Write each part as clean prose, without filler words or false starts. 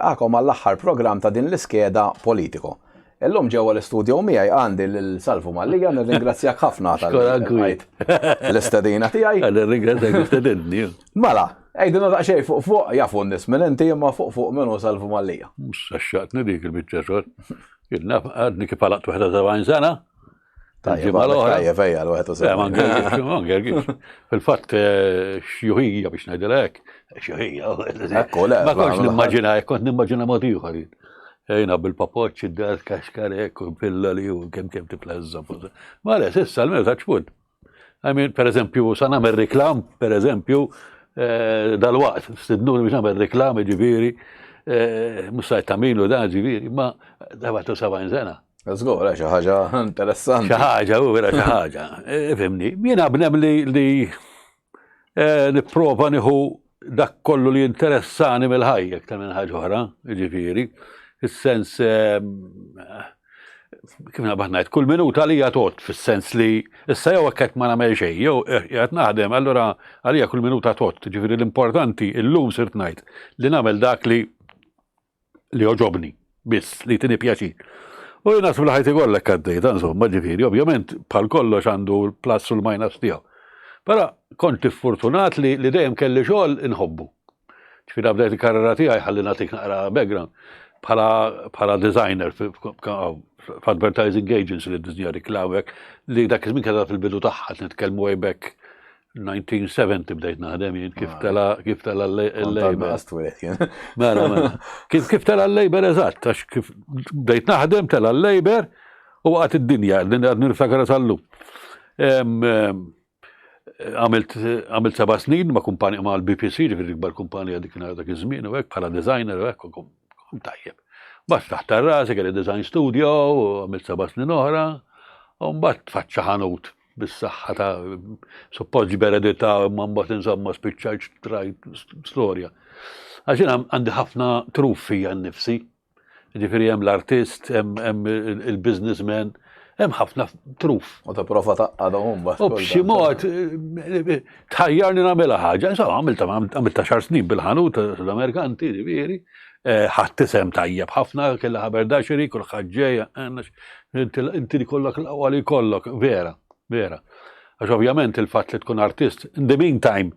Nilqakom għall-aħħar programm ta' din l-iskeda Politico. Illum ġewwa l-istudio miegħi għandi lil Salvu Mallia, nirringrazzjak ħafna tal-lqajt l-istedina tiegħi. Nirringrazzjak l-istedinni. Mela, għidilna daqsxejn fuq fuq jafu n-nies minn inti imma fuq fuq min hu Salvu Mallia. Mhux xaxxaqtni dik il-biċċa xogħol. Jien naf għadni kif għalaqt 71 sena. Tajjeb, tajjeb, ejja, l-71. Ma ngergix, ma ngergix. Fil-fatt, eh, xjuħija biex ngħidilha hekk, xjuħija. Ekku, le. Ma kontx nimmaġina hekk, kont nimmaġina mod ieħor. Ejna bil-papoċċ, id-dar kaxkar hekk, u pilla li u kemm kemm tipleżża. Ma le, s'issa l-menu ta' ċpun. I mean, per eżempju, sa nagħmel reklam, per eżempju, eh, dal-waqt, stidnuni biex nagħmel reklam, ġifieri, eh, mhux sajt tagħmilu dan ġifieri, ma 77 sena. Żgur, eh, xi ħaġa interessanti. Xi ħaġa, u vera xi ħaġa. Ifhimni, jiena bnem li li nipprova nieħu dak kollu li interessani mill-ħajja iktar minn ħaġa oħra, jiġifieri, is-sens kif naqbad ngħid, kull minuta li hija tot fis-sens li issa jew hekk qed ma nagħmel xejn, jew qiegħed naħdem, allura għalija kull minuta tot, ġifieri l-importanti illum sirt ngħid li nagħmel dak li li jogħġobni biss, li jtini pjaċir. U jien naħseb li ħajti kollha hekk għaddejta, insomma, ġifieri, ovvjament bħal kollox għandu l-plus u l-minus tiegħu. Però kont iffortunat li, li dejjem kelli xogħol inħobbu. Ġifieri bdejt il-karriera tiegħi ħalli nagħtik naqra background bħala bħala designer f'advertising agency li ddisinja riklawek li dak iż-żmien kellha fil-bidu tagħha nitkellmu way back 1970 bdejt naħdem jien kif tela kif tela l-Labor. Mela, mela. Kif kif tela l-Labor eżatt, għax kif bdejt naħdem tela l-Labor u waqgħet id-dinja, għad niftakar sal-lum. Għamilt għamilt seba' snin ma' kumpanija ma' l-BPC, ġifieri l-ikbar kumpanija dik dak iż-żmien u hekk bħala designer u hekk u tajjeb. Mbagħad ftaħt tar-rasi kelli design studio u għamilt seba' snin oħra u mbagħad tfaċċa ħanut bis-saħħa ta' suppost ġberedità imma mbagħad insomma spiċċajt trajt storja. Għax jien għandi ħafna truf fija nnifsi. Ġifieri hemm l-artist, hemm il-businessman, hemm ħafna truf. U tipprova taqgħadhom mbagħad. U b'xi mod tħajjarni nagħmilha ħaġa. Insomma, għamilta għamilta xar snin bil-ħanut l-Amerikanti, ġifieri. Eh, ħadd isem tajjeb ħafna, kellha ħaberdaxeri, kulħadd ġej, eh, Inti li kollok l-aqwa li kollok, vera, vera. Għax ovvjament il-fatt li tkun artist, in the meantime,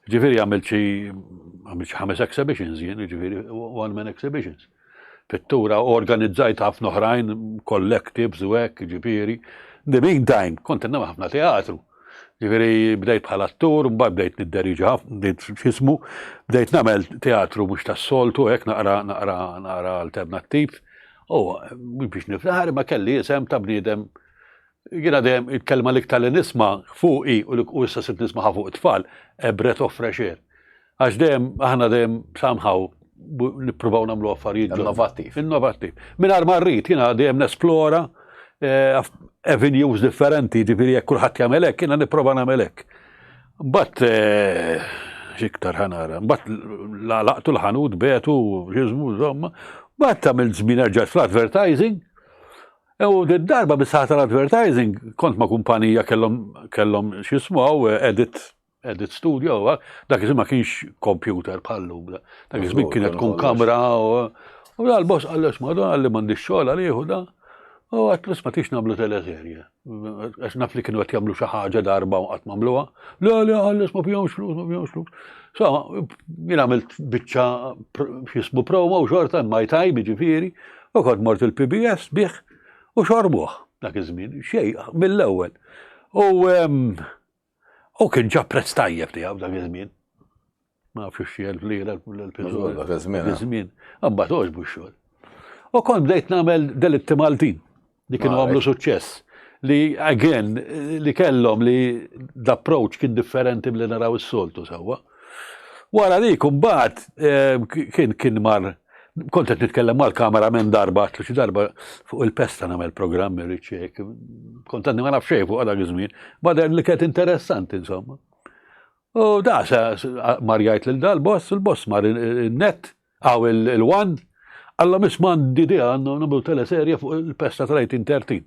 ġifieri għamilt xi għamilt xi ħames exhibitions jien, ġifieri one man exhibitions. Pittura organizzajt ħafna oħrajn, collectives u hekk, ġifieri. In the meantime, kont nagħmel ħafna teatru. Ġifieri bdejt bħala attur, mbagħad bdejt nidderiġi ħafna, bdejt x'ismu, bdejt nagħmel teatru mhux tas-soltu hekk naqra naqra naqra alternattiv. U mhux biex niftaħar imma kelli isem ta' bniedem jiena dejjem il-kelma l-iktar li nisma' fuqi u issa sirt nismaha fuq it-tfal, a breath of fresh air. Għax dejjem aħna dejjem somehow nippruvaw nagħmlu affarijiet Innovattiv. Innovattiv. Mingħajr ma rrid jiena dejjem nesplora eh, avenues differenti, ġifieri jekk kulħadd jagħmel hekk, jiena nipprova nagħmel hekk. Mbagħad eh, x'iktar ħanara, mbagħad laqtu l-ħanut betu x'ismu insomma, mbagħad għamilt żmien erġajt fl-advertising. U darba bis-saħħa tal-advertising kont ma' kumpanija kellhom kellhom x'ismu eh, edit edit studio, dak iż ma kienx computer bħallu, dak iż-żmien kienet tkun kamra u l-boss qal isma' da li m'għandix xogħol għalih da. U għatlu isma' tix nagħmlu teleserje. Għax naf li kienu qed jagħmlu xi ħaġa darba u qatt m'għamluha. Le le qal isma' fihomx flus, ma fihomx flus. So, jien għamilt biċċa x'jismu promo u xorta my time jiġifieri, u kont mort il-PBS bih u xorbuh dak iż-żmien, xejn mill-ewwel. U U kien ġab prezz tajjeb tiegħu dak iż-żmien. Ma nafx xi elf lira l-episodju. Dak iż-żmien. Iż-żmien. Imbagħad għoġbu x-xogħol. U kont bdejt nagħmel delitti Maltin li kienu għamlu suċċess. Li again li kellhom li l-approach kien differenti milli naraw is-soltu sewwa. Wara dik imbagħad eh, kien kien mar Kont qed nitkellem mal-kamera minn darba, għatlu xi darba fuq il-pesta nagħmel programm irrid xejk. Kont għadni ma naf xejn fuq dak iż-żmien, ma deher li kienet interessanti insomma. U da mar jgħid lil dal-boss, il-boss mar in-net, għaw il-one, għallhom isma' għandi idea għandna nagħmlu teleserje fuq il-pesta tal-1813.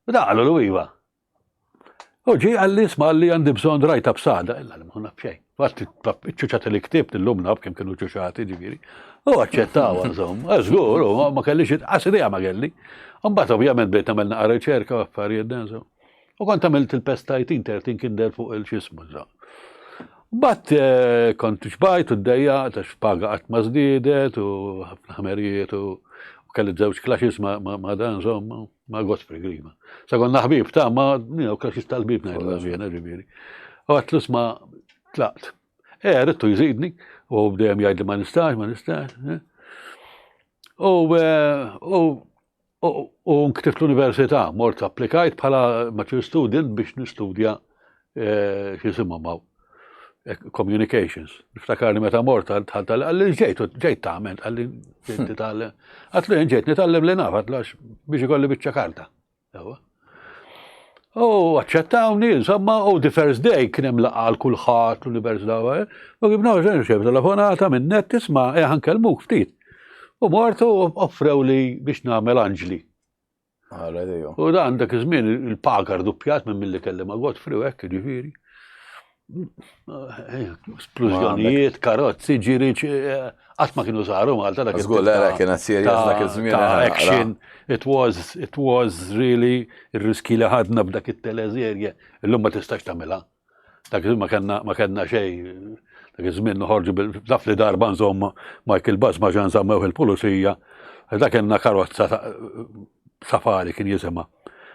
U da qallu iva. U ġie qalli isma' qalli għandi bżonn write-up sada, illa li ma naf xejn. Fatt iċ-ċuċati li ktibt illum naf kemm kienu ċuċati ġifieri. U aċċettawha insomma, eh, żgur, ma kellix qas idea ma kelli. Mbagħad ovvjament bdejt nagħmel naqra riċerka u affarijiet insomma. U kont għamilt il-pest 13 13 kien der fuq il-xismu insomma. Mbagħad eh, kont xbajt u ddejjaqt għax paga qatt ma żdiedet u ħafna ħmerijiet u kelli żewġ clashes ma' dan insomma. Ma' Godfrey Grima. Sa konna ħbib ta' ma' you know, klaxis tal-ħbib ngħidu jiena ġifieri. U għatlu ma tlaqt. E, rittu jżidni, u bdejjem jgħid li ma nistax, ma nistax. Eh. U eh, u u nktibt l-università, mort applikajt bħala mature student biex nistudja eh, x'isimhom hawn. Eh, communications. Niftakarni meta mort dħalt għalli ġejt, ġejt tagħmel, għalli ġejt titgħallem. Għatlu jien ġejt nitgħallem li naf, għatlu għax biex ikolli biċċa karta. U aċċettawni, insomma, u the first day kien hemm laqgħa għal kulħadd l-università, eh, u kif naf xejn telefonata minn net tisma' eh ħankellmuk ftit. U mort u offrew li biex nagħmel anġli. U dan dak iż-żmien il-paga rduppjat minn milli kelli ma' Godfrey u hekk ġifieri. Splużjonijiet, karozzi, ġiri, eh, qatt ma kienu saru Malta dak iż-żmien. Żgur, kienet serjus dak iż-żmien. Eh, action, it was, it was really ir-riski li ħadna b'dak it-teleserje, illum ma tistax tagħmilha. Dak iż ma kellna ma kellna xejn. Dak iż-żmien noħorġu bil taf li darba nżomm Michael Buzz ma ġan żammew il-pulizija. Dak kellna karozza safari kien jisimha.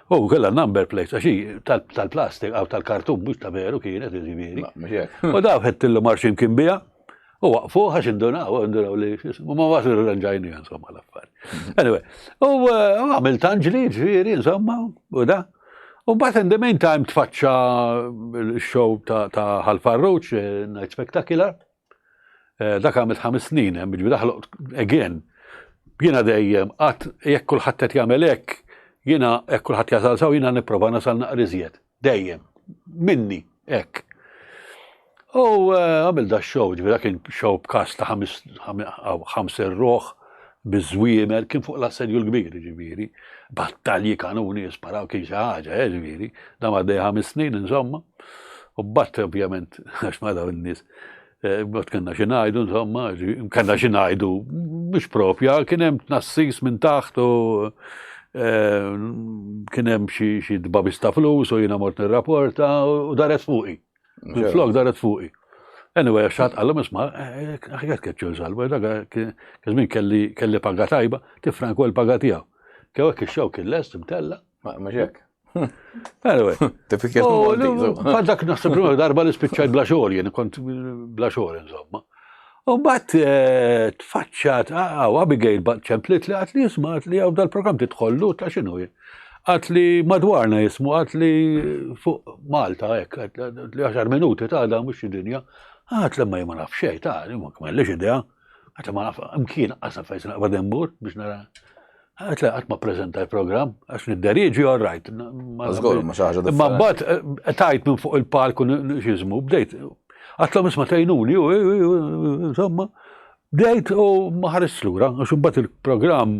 U kellha number plates għax tal-plastik għaw tal-kartun mhux ta' veru kienet jiġifieri. U daw ħedtillu marxin kien biha. U waqfu għax indunaw, indunaw li ma waslu rranġajni insomma l-affari. Anyway, u eh, għamilt anġli, ġifieri, insomma, u da. U mbagħad in the meantime tfaċċa l-show ta' Ħal Farruġ, eh, Night Spectacular. Eh, dak għamilt ħames snin, hemm ġifieri daħloq again. Jiena dejjem qatt jekk kulħadd qed jagħmel hekk, jiena jekk kulħadd jasal sew jiena nipprova nasal naqriżjed. Dejjem. Minni, hekk. U eh, għamil da show, ġifieri kien show b'kas ta' ħames ruħ, biż-żwiemel, kien fuq l-assedju l-kbir, ġifieri. Battalji kanuni jisparaw kien xi ħaġa, eh, ġifieri. Da ma ħames snin, insomma. U batt ovvjament, għax ma daw in-nies Eh, Bat kellna xi ngħidu, insomma, kellna xi ngħidu biex propja, kien hemm tnassis minn taħt u eh, kien hemm xi dbabis ta' flus u jiena mort nirrapporta u daret fuqi. Flok daret fuqi. Anyway, xaħat għallum isma, eh, ħagat keċċu l-salba, dak kien kelli kelli paga tajba, tifranku l-paga tiegħu. Kew hekk ix-xew kien lest imtella. Ma hekk. Anyway. Typical. Oh, dak naħseb l darba li spiċċajt bla xogħol jien kont bla xogħol insomma. U mbagħad eh, tfaċċat ah, ah, Abigail ċemplit li għat li jisma' għat li għaw dal-programm tidħollu ta' x'inhu jien. Għat li madwarna jismu għat li fuq Malta hekk għat li 10 minuti ta' da mhux xi dinja. Għat li ma ma naf xejn ta' ma kellix idea. Għat li ma naf imkien qasab fejn se naqbad immur biex nara Għat li għat ma prezentaj program, għax nidderieġi all right. Żgur, ma xi ħaġa Ma mbagħad eh, tajt minn fuq il-palk u x'ismu, bdejt. Għatlhom isma' tgħinuni, insomma, bdejt u ma ħares lura, għax imbagħad il-programm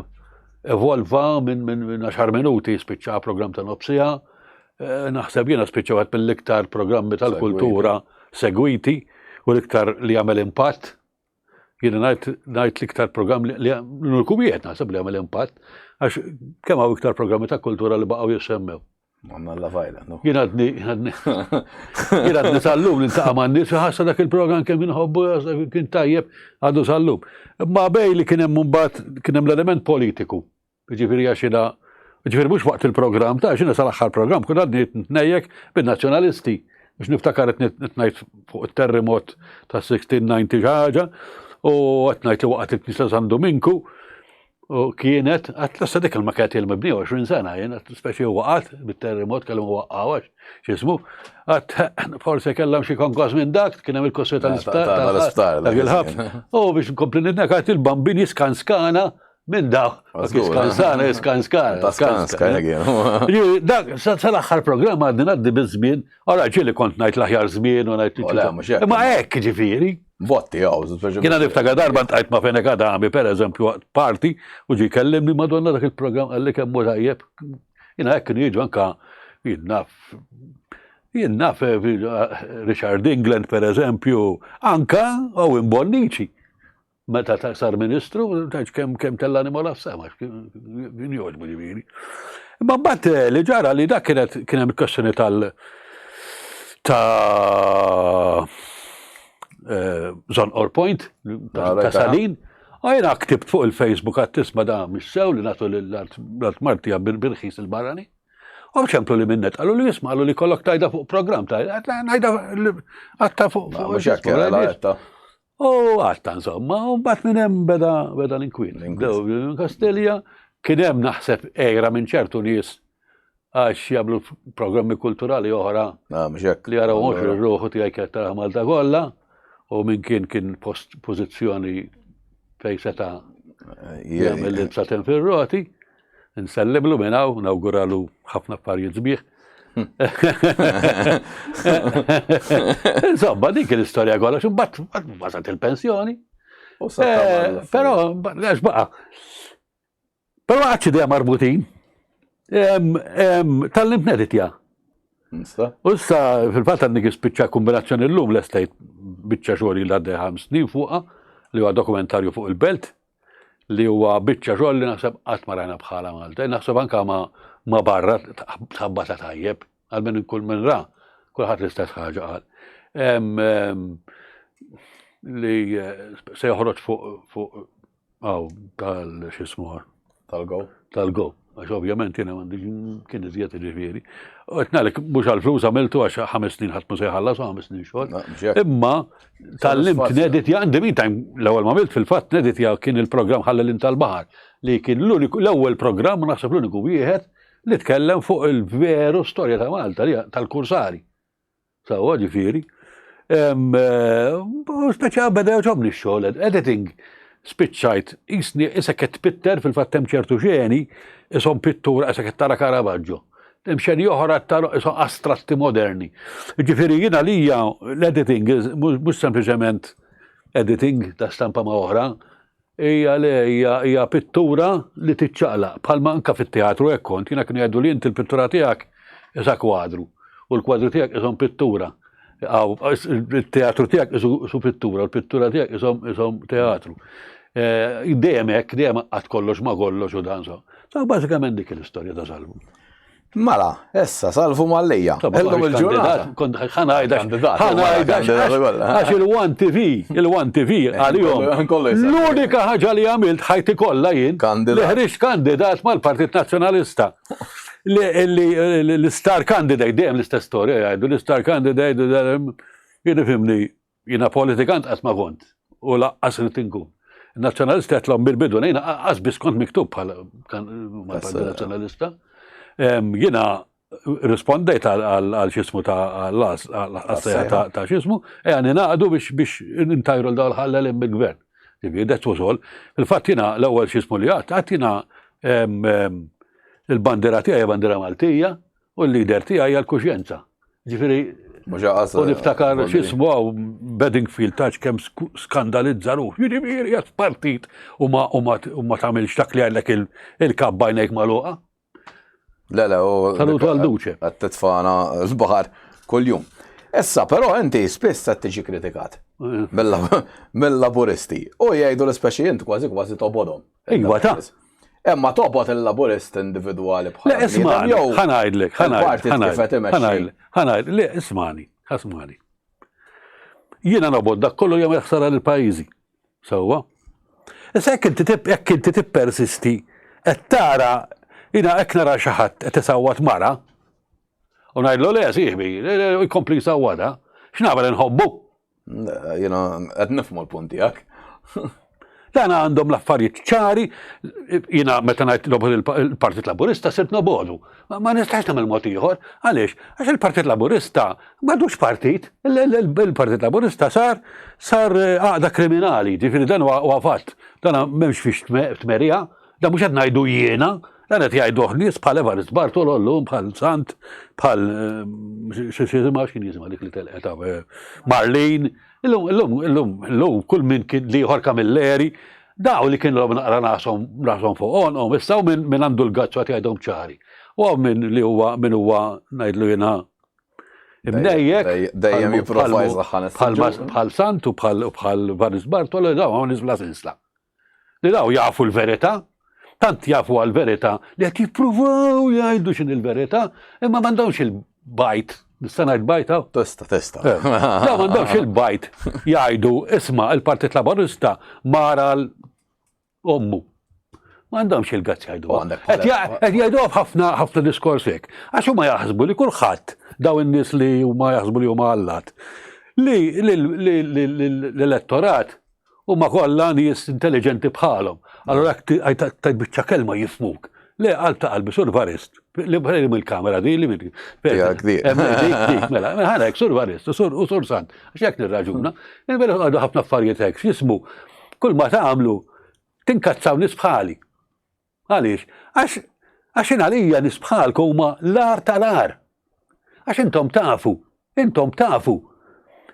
evolva minn minn 10 minuti spiċċa programm ta' nofsija, eh, naħseb jiena spiċċa wieħed mill-iktar programmi tal-kultura segwiti u l-iktar li jagħmel impatt Jiena ngħid ngħid l-iktar programm li l-uniku wieħed naħseb li għamel impatt għax kemm hawn iktar programmi ta' kultura li baqgħu jissemmew. Għanna la fajla, no? Jien għadni, għadni, jien għadni sal-lum nintaqa' man nies ħassa dak il-programm kemm inħobbu kien tajjeb għadu sal-lum. Ma bej li kien hemm mbagħad kien hemm l-element politiku. Jiġifieri għax jiena, jiġifieri mhux waqt il-programm ta' xina sal-aħħar programm kont għadni nitnejjek bin-Nazzjonalisti biex niftakar qed ngħid fuq it-terremot ta' 1690 xi ħaġa u qed ngħid li waqgħet il-Knisja San Duminku u kienet għat l dik il-ma kienet il-mibni 20 sena jien speċi waqgħet bit-terremot kellhom waqqgħu għax x'ismu għat forse kellhom xi konkos minn dak kien hemm il-kossi tal-isptar dak il-ħabs. U biex nkompli nitnek għat il-bambin jiskanskana Minn daw, iskansana, iskanskana. Ta' skanska, Dak, sal-aħħar programm għadni ngħaddi biż-żmien, ora ġieli kont ngħid l-aħjar żmien u ngħid. Ma hekk ġifieri. Botti, għaw. Jiena niftakar darba ntqajt ma' Fenek Adami, per eżempju, waqt party, u ġi kellimni madonna dak il-programm għalli kemm hu tajjeb. Jiena hekk kienu jiġu anka jien naf. Jien naf eh, Richard England per eżempju, anka Owen Bonnici. Meta ta' sar ministru, taċ kemm kemm tellani ma sema, kien jogħġbu ġifieri. Imma mbagħad eh, li ġara li dak kienet kien hemm kwestjoni tal ta' eh, Zonqor Point ta' Salin. Għajna ktibt fuq il-Facebook għat tisma da mhix sew li nagħtu l-art Martija bil-birħis il-barrani. U ċemplu li minnet, għallu li jisma, għallu li kollok tajda fuq program, tajda, najda għatta fuq. Mux hekk, għatta. U għatta insomma, u bat minn hemm beda beda l-inkwit. Kastilja kien hemm naħseb ejra minn ċertu nies għax jagħmlu programmi kulturali oħra ah, li jaraw mhux ir-ruħu tiegħi kienet tara Malta kollha u minn kien kien post pożizzjoni fejn seta' eh, jagħmel l-bsaten fir-roti. Nsellimlu minn hawn, nawguralu ħafna affarijiet sbieħ. Insomma, dik l-istorja kollha, x'imbagħad wasalt il-pensjoni. Eh, però, għax baqa'. Però għadx idea marbutin. Tal-lim neditja. U issa fil-fatt għandek ispiċċa kombinazzjoni llum l-estate biċċa xogħol li għaddej ħams snin fuqha li huwa dokumentarju fuq il-belt. li huwa biċċa xogħol li naħseb qatt ma rajna bħala Malta. Naħseb anka ma, ma barra tħabba ta' tajjeb, għal minn kull minn ra, kulħadd l-istess ħaġa qal. Li eh, se joħroġ fuq fuq għaw tal xismu Tal-go. Tal-go. Għax ovvjament jiena m'għandi kien iżjed ġifieri. U qed ngħidlek mhux għall-flus għamiltu għax ħames snin ħadd mhu se jħallas u ħames snin xogħol. Imma tal-limt neditja in the meantime l-ewwel ma għamilt fil-fatt neditja kien il-programm Ħallelin tal-Baħar li kien l-uniku l-ewwel programm u naħseb l-uniku wieħed li tkellem fuq il-veru storja ta' Malta tal-kursari. Sawa ġifieri. Eh, speċa beda jogħġobni x-xogħol, editing spiċċajt, jisni isek qed tpitter fil-fatt hemm ċertu xeni, ishom pittura isek qed tara Caravaggio. Hemm xeni oħra tara ishom astratti moderni. Ġifieri jiena lija l-editing mhux sempliċement editing ta' stampa ma' oħra, Hija le, hija hija pittura li tiċċaqlaq, bħalma anke fit-teatru hekk kont, jiena kienu jgħidu li inti l-pittura tiegħek isa kwadru u l-kwadru tiegħek ishom pittura. Il-teatru tiegħek isu pittura, u l-pittura tiegħek ishom ishom teatru. Eh, dejjem hekk, dejjem qatt kollox ma kollox u dan so. So bażikament dik l-istorja ta' Salvu. Mela, issa, salvu Mallia. Illum il-ġurnata. Kont ħanajda. Ħanajda. Għax il-One TV, il-One TV eh, għalihom. L-unika ħaġa li għamilt ħajti kollha jien. Li ħriġt kandidat mal-Partit Nazzjonalista. L-star candidate, dejjem l-istess storja jgħidu, l-star candidate, jien ifhimni, Jiena politikant qatt ma kont u laqqas rrid inkun. Nazzjonalista għedtlhom bil-bidu, jiena qas biss kont miktub bħala mal-Partit Nazzjonalista. Jiena rispondejt għal xismu ta' għal-sejħa ta' xismu, e għani naqdu biex biex nintajru l-dawl ħallel bil-gvern. Ġifieri, that was all. Il-fatt jiena l-ewwel xismu li għat, għat jiena il-bandira tiegħi bandira Maltija, U l-leader tiegħi hija l-kuxjenza. Ġifieri u niftakar x'ismu hawn Bedingfield tax kemm skandalizza ruħ. Jiġifieri qed partit u ma u ma u ma tagħmilx dak li għallek il-kap bajnejk magħluqa. Le le, u Salutu għal Duce. Qed titfana l-baħar kuljum. Issa, però inti spiss qed tiġi kritikat eh. mill-laburisti u jgħidu l-ispeċi int kważi kważi tobodhom. Iva ta' Imma tobgħod il-Laburist individwali bħala. Le, ismani, ħanajdlek, ħanajdlek, ħanajdlek, le, ismani, ismani. Jiena nobgħod dak kollu jagħmel ħsara lil pajjiżi. Sewwa. Issa jekk inti jekk inti tippersisti qed tara jiena hekk nara xi ħadd qed isawwat mara u ngħidlu le sieħbi, jkompli jsawwatha, x'nagħmel inħobbu? Jena qed nifhmu l-punt tiegħek. Dan għandhom l-affarijiet ċari, jiena meta ngħid nobgħod il-Partit Laburista sirt nobodu. Ma nistax nagħmel mod ieħor. Għaliex? Għax il-Partit Laburista m'għadux partit. Il-Partit Laburista sar sar eh, għaqda kriminali, ġifieri dan huwa fatt. Dan m'hemmx fiex tmerija, dan mhux qed ngħidu jiena, Dan qed jgħiduh nies bħal Evarist Bartolo llum, bħal Sant, bħal eh, xi jisimha x'kien jisimha dik li telqet eh, Marlin. Illum, illum, illum, illum kull min kien liħor Camilleri, daw li kien l naqra nasom rasom fuq onqhom, issa minn min għandu l-gazzu qed jgħidhom ċari. U hawn min li huwa min huwa ngħidlu jiena. Imnejjek. Dejjem jipprova jsaħħan Bħal Sant u bħal Varis Bartolo daw hawn nies sinsla. Li daw jafu l-verità, tant jafu għal-verità li qed jippruvaw jgħidu x'in il-verità, imma m'għandhomx il-bajt. Nista' ngħid bajt hawn? Tista' tista'. Eh. Daw m'għandhomx il-bajt jgħidu isma' il-Partit Laburista mara ommu. M'għandhomx il-gazz jgħidu. Qed jgħidu ħafna ħafna diskors hekk. Għax huma jaħsbu li kulħadd daw in-nies li huma jaħsbu li huma allat li l-elettorat huma kollha nies intelligenti bħalhom. Allura jekk tgħid biċċa kelma jifhmuk. Le qalb ta' qalbi sur Varist. Li bħal mill-kamera di li minn. Dik, mela, ħanek sur Varist u sur Sant. Għax jekk nirraġuna, il-veru għadu ħafna affarijiet hekk, x'jismu Kull ma tagħmlu tinkazzaw nies bħali. Għaliex? Għax għax jien għalija nies bħalkom huma l-agħar tal-agħar. Għax intom tafu, intom tafu.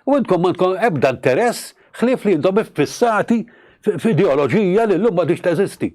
U intkom m'għandkom ebda interess ħlief li intom iffissati f'ideoloġija li llum m'għadhiex teżisti.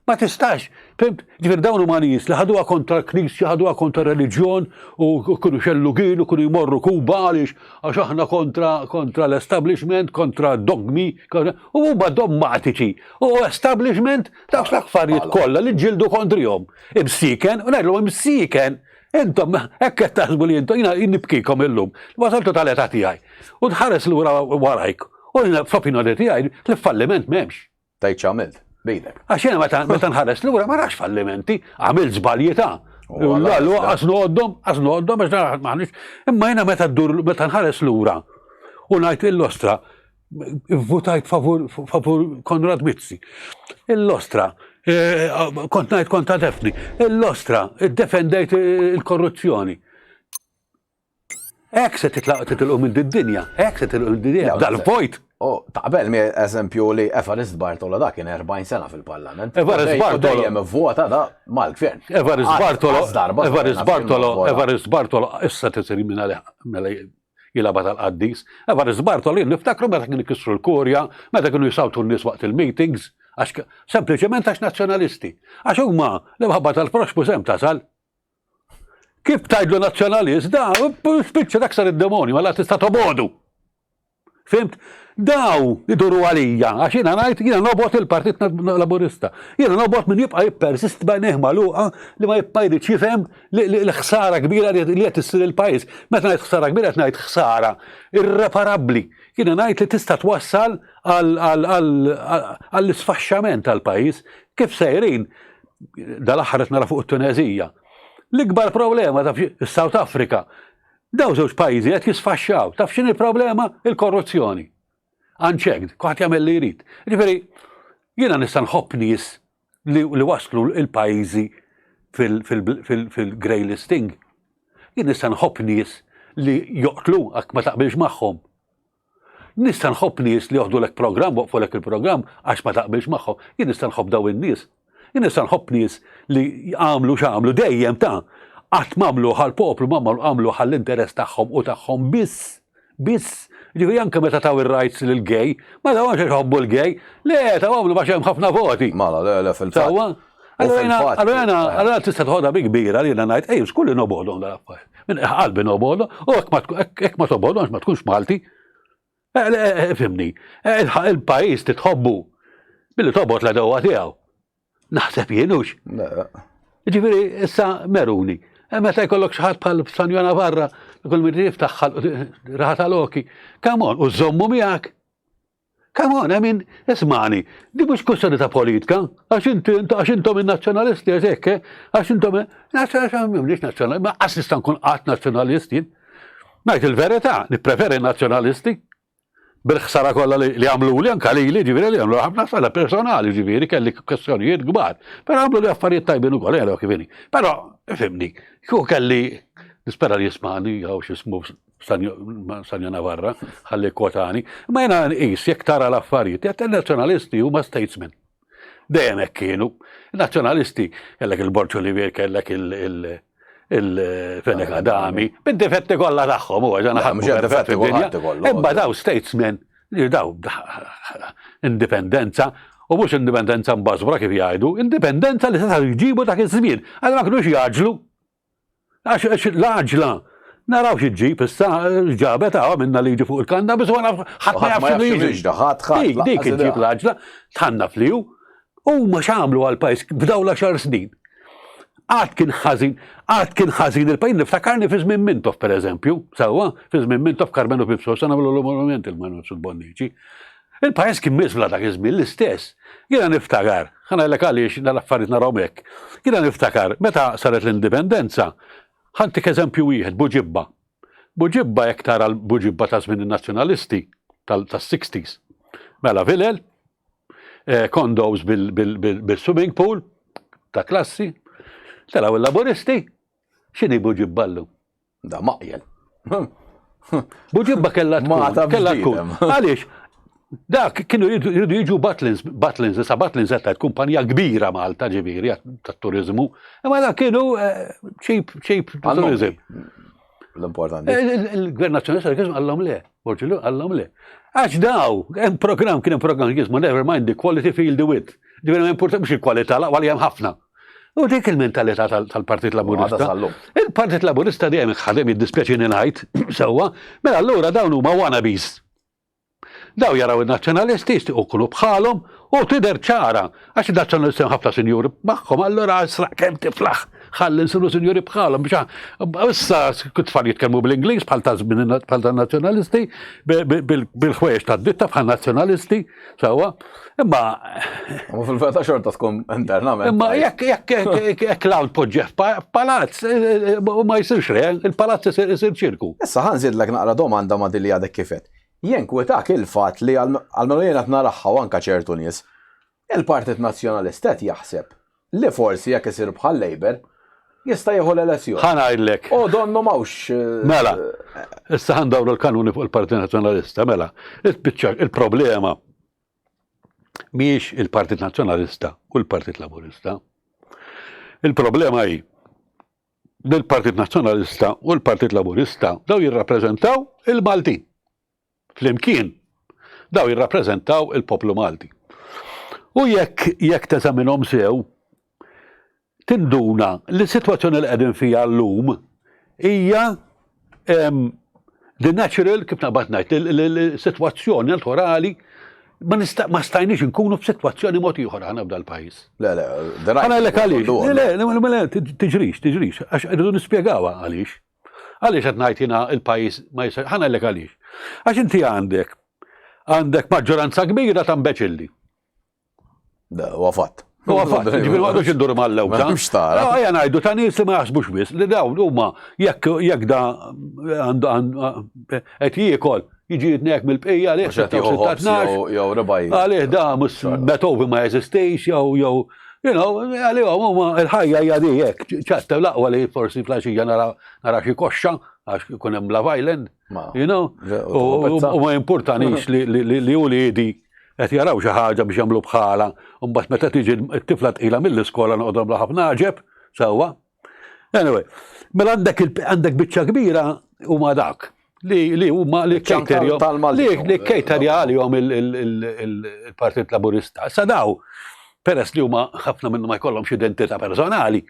Ma tistax, fimt? Ġifieri dawn huma nies li ħaduha kontra l-Knisja, ħaduha kontra r-reliġjon u kienu xellugin u kienu jmorru Kuba għaliex għax aħna kontra kontra l-establishment, kontra dogmi, u huma dommatiċi. U establishment dawk l-affarijiet kollha li ġildu kontrihom. Imsiken, u ngħidlhom imsiken, intom hekk qed taħsbu li intom jiena nibkikom illum. Wasaltu tal-età tiegħi. U tħares lura warajk. U fl-opinjoni tiegħi l-falliment m'hemmx. Tgħid x'għamilt, b'idek. Għax jiena meta meta nħares lura ma rax fallimenti, għamilt żbalji ta' L għas noqoddhom, għas noqoddhom għax maħniex. Imma jiena meta ddur meta nħares lura u ngħid il-lostra votajt favur, favur Konrad Mizzi. Il-lostra, eh, kont ngħid kontra Defni. Il-lostra, iddefendejt il-korruzzjoni. Hekk se titlaq titilqu minn did-dinja, hekk se titilqu minn did-dinja, dal-vojt. U taqbel mi eżempju li Evarist Bartolo da kien 40 sena fil-parlament. Evarist Bartolo. Dejjem vota da mal-gvern. Evarist Bartolo. Evarist Bartolo, Evarist Bartolo, issa tisir minn mela jilaba tal-qaddis. Evarist Bartolo jien niftakru meta kienu jkissru l-kurja, meta kienu jisawtu n-nies waqt il-meetings, għax sempliċement għax nazzjonalisti. Għax huma l-imħabba tal-proxmu sem tasal. Kif tgħidlu nazzjonalist, da, spiċċa dak sar id-demonju, għalla tista' tobodu. Fimt? Daw iduru għalija, għax jiena ngħid jiena nobgħod il-Partit Laburista. Jiena nobgħod min jibqa' jippersist b'għajnejh magħluqa li ma jibqa' jrid jifhem l-ħsara kbira li qed issir il-pajjiż. Meta ngħid ħsara kbira qed ngħid ħsara irreparabbli. Jiena ngħid li tista' twassal għall-isfaxxament tal-pajjiż. Kif sejrin dal-aħħar qed nara fuq it-Tuneżija. L-ikbar problema taf is-South Africa. Daw żewġ pajjiżi qed jisfaxxaw. Taf x'inhi problema? Il-korruzzjoni. Unchecked, kulħadd jagħmel li jrid. Ġifieri, jiena nista' nħobb nies li, li waslu l-pajjiżi fil-grey listing. Jien nista' nħobb nies li joqtlu għak ma taqbilx magħhom. Nista' nħobb nies li joħdulek programm, waqfulek il-programm għax ma taqbilx magħhom. Jien nista' nħobb daw in-nies. Jien nista' nħobb nies li għamlu x'għamlu dejjem ta' qatt m'għamlu għall-poplu ma għamlu għall-interess tagħhom u tagħhom biss. Biss. Ġifieri anke meta taw ir-rights lil gay, ma tawhomx għax iħobbu l-gay, le tawhomlu għax hemm ħafna voti. Mela, le, le fil-fatt. Sewwa? Allura jiena, allura tista' toħodha bi kbira li jiena ngħid, ej, skulli nobgħodhom dal-affarijiet. Minn qalbi nobgħodhom, u hekk ma tobgħodhomx ma tkunx Malti. Eh, eh, eh, fimni, il-pajjiż titħobbu billi tobgħod l-għedewwa tiegħu. Naħseb jienux. Ġifieri issa meruni. Meta jkollok xi ħadd bħal Sanjo Navarra, kull min jiftaħ raħa tal-oki. Come on, u żommu miegħek. Come on, I mean, ismani, di mhux kwestjoni ta' politika, għax inti għax intom in-nazzjonalisti għax hekk, eh? għax intom mhux nazzjonalisti, ma qas nista' nkun qatt nazzjonalist jien. Ngħid il-verità, nippreferi nazzjonalisti bil-ħsara kollha li għamlu li anka lili, ġifieri li għamlu ħafna ħsara personali, ġifieri kelli kwestjonijiet kbar. Però għamlu li affarijiet tajbin ukoll, jgħidu kif inhi. Però, fimni, kieku kelli nispera li jismani jew x'ismu Sanja Navarra, ħalli kwotani, ma jena nqis jekk tara l-affarijiet, jekk il-nazzjonalisti huma statesmen. Dejjem hekk kienu. Nazzjonalisti kellek il-Borġ Olivier, kellek il-Fenek Adami, bid-difetti kollha tagħhom huwa ġana ħadd difetti kollha. Imma daw statesmen li daw indipendenza u mhux indipendenza mbażbra kif jgħidu, indipendenza li setgħu jġibu dak iż-żmien, għal ma kinux jaġlu. Għax l-għaġla. Naraw xi ġġib issa ġabet hawn minna liġi fuq il-kannabis u ħadd ma jaf x'inhu jiġri. Ħadd ħadd. Dik iġġib l-għaġla, tħanna fliju. Huma x'għamlu għall-pajjiż f'dawn l-għaxar snin? Għad kien ħażin, għad kien ħażin il-pajjiż, niftakarni fi żmien Mintoff pereżempju, sewwa, fi żmien Mintoff Karmenu Mifsud, se nagħmlu l-monument il-Mifsud Bonnici. Il-pajjiż kien miżbla dak iż-żmien l-istess. Jiena niftakar, ħa ngħidlek għaliex dal-affarijiet narahom hekk. Jiena niftakar meta saret l-indipendenza, ħa ntik eżempju wieħed, Buġibba. Buġibba jekk tara l-Buġibba ta' żmien in-Nazzjonalisti tas-60s. Mela vilel, eh, condos bil-swimming pool ta' klassi, telgħu il-Laburisti, x'inhi Buġibba llum? Da maqjel. Buġibba kella tkun. Kella tkun. Għaliex, dak kienu jridu jiġu Butlins, Butlins, issa Butlins qed kumpanija kbira Malta ġifieri tat-turiżmu, imma dak kienu eh, cheap, cheap tourism. L-importanti. Eh, il-Gvern Nazzjonalista kien għallhom le, Borġilu għallhom le. Għax daw, hemm programm kien hemm programm jismu Never Mind the Quality Feel the Width. Ġifieri ma importa mhux il-kwalità laqwa li hemm ħafna. U dik il-mentalità tal-Partit Laburista. Il-Partit Laburista dejjem ħadem jiddispjaċini ngħid sewwa, mela allura dawn huma wannabes. Daw jaraw in-nazzjonalisti jistiequ jkunu bħalhom u tidher ċara għax in-nazzjonalisti hemm ħafna sinjuri magħhom allura israq kemm tiflaħ ħalli nsiru sinjuri bħalhom biex issa tfal jitkellmu bl-Ingliż bħal ta' bħal tan-nazzjonalisti bil-ħwejjeġ tad-ditta bħal nazzjonalisti sewwa. Imma. Ma fil-verità xorta tkun internament. Imma jekk jekk jekk l-hawn poġġeħ palazz eh, eh, ma jsirx re, il-palazz isir ċirku. Issa ħa nżidlek naqra domanda ma' din li għadek kif għedt. Jenkwetak il-fatt li almenu jien qed naraha u anke ċertu nies, il-Partit Nazzjonalista qed jaħseb li forsi jekk isir bħal Labour jista' jieħu l-elezzjoni. Ħa ngħidlek. U donnu m'hawnx. Eh, mela, issa ħa ndawru l-kanuni fuq il-Partit Nazzjonalista, mela, il-biċċa il-problema mhijiex il-Partit Nazzjonalista u l-Partit Laburista. Il-problema hi li l-Partit Nazzjonalista u l-Partit Laburista daw jirrappreżentaw il-Maltin. Flimkien, daw jirrappreżentaw il-poplu Malti. U jekk jekk teżaminhom sew, tinduna li s-sitwazzjoni li qegħdin fiha llum hija the natural, kif naqbad ngħid, l-sitwazzjoni naturali ma nista' ma stajniex inkunu f'sitwazzjoni mod ieħor aħna f'dal pajjiż. Le, le, the right. Ħa ngħidlek għaliex. Le, le, le, le, tiġrix, tiġrix, għax irridu nispjegawha għaliex. Għaliex qed ngħid jiena il-pajjiż ma jista' ħa ngħidlek għaliex. Għax inti għandek għandek maġġoranza kbira ta' mbeċilli. Da, huwa fatt. Huwa fatt, ġifieri ma għadux indur mal-lewta. Mhux tara. Ejja ngħidu ta' nies li ma jaħsbux biss li dawn huma jekk jekk da għandu qed jiekol jiġi jitnek mill-bqija għalih jew rebaj. Għalih da mhux Beethoven ma jeżistix jew jew you know, għalihom huma l-ħajja hija di hekk, ċatta l-aqwa li forsi flaxija nara nara xi koxxa għax ikun hemm Love Island, you know, u ma jimpurtanix li hu li jidi qed jaraw xi ħaġa biex jagħmlu bħala, u mbagħad meta tiġi t-tifla tqila mill-iskola noqogħdu nagħmlu ħafna għaġeb, sewwa. Anyway, mela għandek għandek biċċa kbira huma dak li li huma li li kejterja għalihom il-Partit Laburista. Sa daw, peress li huma ħafna minnhom ma jkollhomx identità personali,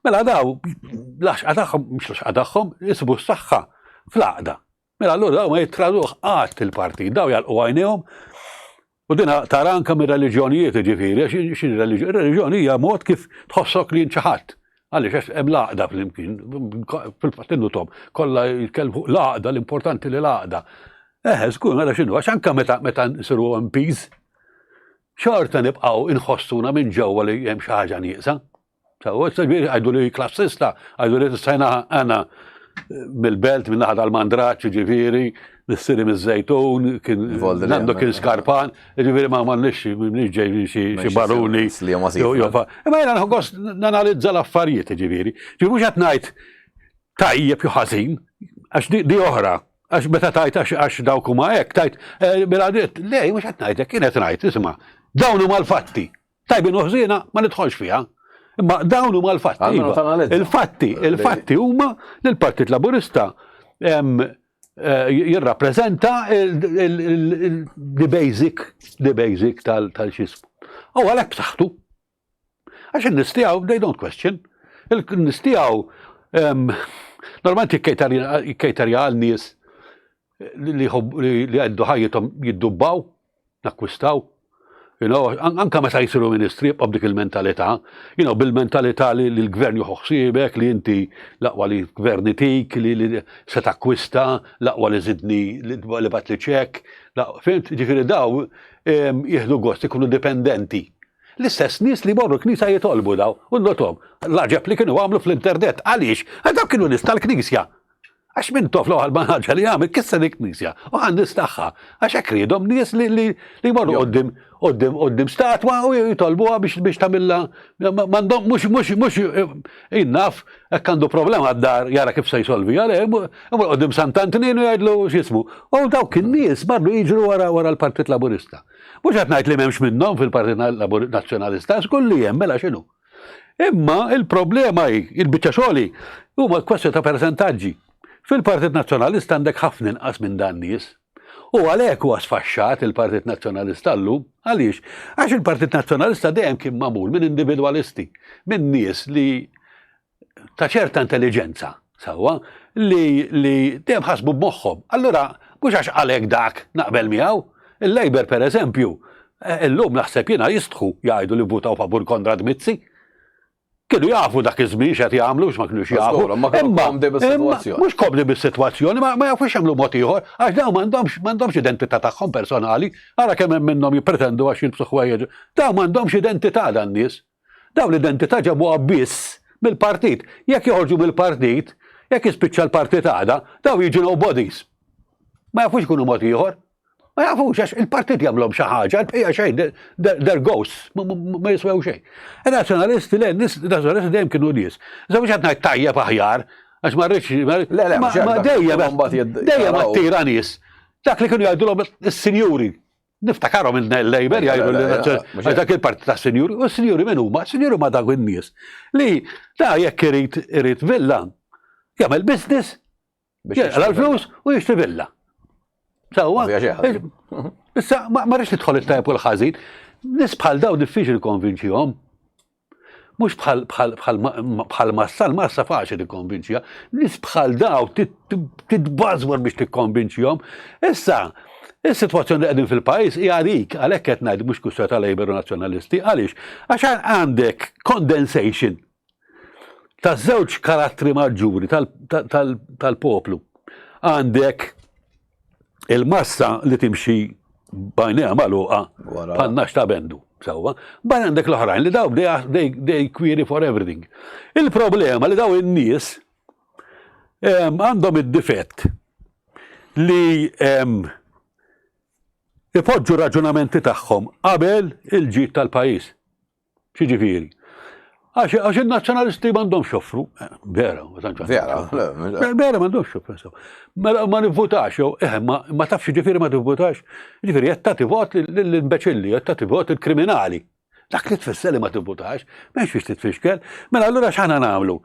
mela daw l-għaxqa tagħhom, mhux l-għaxqa tagħhom, jisibu s-saħħa fl-għaqda. Mela allura daw ma jittraduh qatt il-partit, daw jalqu għajnejhom u dina tara anke mir-reliġjonijiet ġifieri, għax x'inhi reliġjoni? Ir-reliġjoni hija mod kif tħossok li int xi ħadd. Għaliex għax hemm l-għaqda flimkien, fil-fatt innutom, kollha jitkellmu fuq l-għaqda, l-importanti li l-għaqda. Eħe, żgur, mela x'inhu, għax anke meta meta nsiru MPs, xorta nibqgħu inħossuna minn ġewwa li hemm xi ħaġa nieqsa. Sewwa, issa ġifieri għajdu li klassista, għajdu li tistajna għana mill-belt, minn naħa tal-mandraċ, ġifieri, missieri miż-żejtun, kien għandu kien skarpan, ġifieri ma m'għandniex m'għandniex ġej xi baruni. Imma jiena nħoss nanalizza l-affarijiet, ġifieri. Ġifieri mhux qed ngħid tajjeb jew ħażin, għax di oħra, għax meta tajt għax dawk huma hekk, tajt eh, mela le, mhux qed ngħidlek, kien qed ngħid, isma' dawn huma l-fatti. Tajbin u ħżiena ma nidħolx fiha. Imma dawn huma l-fatti. Iva. Il-fatti, il-fatti huma li l-Partit Laburista eh, jirrappreżenta the basic, the basic tal-xismu. U għalhekk b'saħħtu. Għax in-nies tiegħu they don't question. Il-nies tiegħu. Normalment jikkejtarja għal nies li li għaddu ħajjithom jiddubbaw, nakkwistaw. You know, anka meta jisiru ministri jibqa' b'dik il-mentalità, you know, bil-mentalità li l-gvern juħu ħsiebek, li inti l-aqwa li gvern itik, li, li se takkwista, l-aqwa li zidni li bat li ċek, fimt, ġifieri daw jieħdu gost ikunu dipendenti. L-istess nies li jmorru l-knisja jitolbu daw, u notom, l-għaġeb li kienu għamlu fl-internet, għaliex? Għax daw kienu nies tal-knisja. Għax minn tof l-ewwel ħaġa li għamel kisser il-knisja u għan nies tagħha. Għax hekk riedhom nies li li jmorru qudiem qudiem qudiem statwa u jitolbuha biex biex tagħmilha m'għandhom mhux mhux mhux jinnaf hekk għandu problema d-dar jara kif se jsolvi għal imur qudiem Sant'Antnin u jgħidlu x'ismu. U dawk in-nies marru jiġru wara wara l-Partit Laburista. Mhux qed ngħid li m'hemmx minnhom fil-Partit Nazzjonalista, żgur li hemm mela x'inhu. Imma il-problema hi, il-biċċa xogħol hi, huma kwestjoni ta' persentaġġi. Fil-Partit Nazzjonalista għandek ħafna inqas minn dan nies. U għalhekk huwa sfaxxat il-Partit Nazzjonalista llum. Għaliex? Għax il-Partit Nazzjonalista dejjem kien magħmul minn individwalisti, minn nies li ta' ċerta intelliġenza, sewwa, li, li dejjem ħasbu b'moħħhom. Allura, mhux għax għalhekk dak naqbel miegħu. Il-Labour, per eżempju, eh, illum naħseb jiena jistħu jgħidu li votaw favur Konrad Mizzi. Kienu jafu dak iż-żmien x'qed jagħmlu ma kinux jafu. Ma kienu komdi bis-sitwazzjoni. Mhux komdi bis-sitwazzjoni, ma jafux jagħmlu mod ieħor, għax dawn m'għandhomx m'għandhomx identità tagħhom personali. Ara kemm hemm minnhom jippretendu għax jilbsu ħwejjeġ. Dawn m'għandhomx identità dan nies. Dawn l-identità ġabuha biss mill-partit. Jekk joħorġu mill-partit, jekk jispiċċa l-partit għada, dawn jiġu nobodies. Ma jafux ikunu mod ieħor. Ma jafux għax il-partit jagħmlhom xi ħaġa, l-bqija xejn, they're ghosts, ma jiswew xejn. Il-nazzjonalisti le, nazzjonalisti dejjem kienu nies. Iżda mhux qed ngħid tajjeb aħjar, għax ma rridx. Le, le, dejjem dejjem attira nies. Dak li kienu jgħidulhom is-sinjuri, Niftakarhom il-Labour jgħidu li dak il-parti ta' sinjuri, u s-sinjuri min huma? Sinjuri ma dak in-nies li da jekk irid irid villa, jagħmel business, jaqla l-flus u jixtri villa. Sewwa. Issa ma rridx nidħol it-tajjeb u l-ħażin, nies bħal daw diffiċli konvinċihom. Mhux bħal bħal bħal bħal massa, l-massa faċli tikkonvinċiha. Nies bħal daw titbażwar biex tikkonvinċihom. Issa, is-sitwazzjoni li qegħdin fil-pajjiż hija dik, għalhekk qed ngħid mhux kwistjoni ta' Labour u Nazzjonalisti, għaliex? Għax għandek condensation ta' żewġ karattri maġġuri tal-poplu. Għandek il-massa li timxi bajnejha magħluqa bħal ta' bendu. Sewwa, bajn għandek l-oħrajn li daw they, they query for everything. Il-problema li daw in-nies għandhom id-difett li ipoġġu raġunamenti tagħhom qabel il-ġid tal-pajjiż. X'jiġifieri? Għax għax in-nazzjonalisti m'għandhomx joffru. Eh, vera, ma tantx. Vera, vera m'għandhomx joffru. Mela ma nivvutax jew eh, ma ma tafx ġifieri ma tivvutax. Ġifieri qed tagħti vot lill-imbeċilli, qed tagħti vot il-kriminali. Dak li tfisser li ma tivvutax, m'hemmx biex titfixkel. Mela allura x'aħna nagħmlu?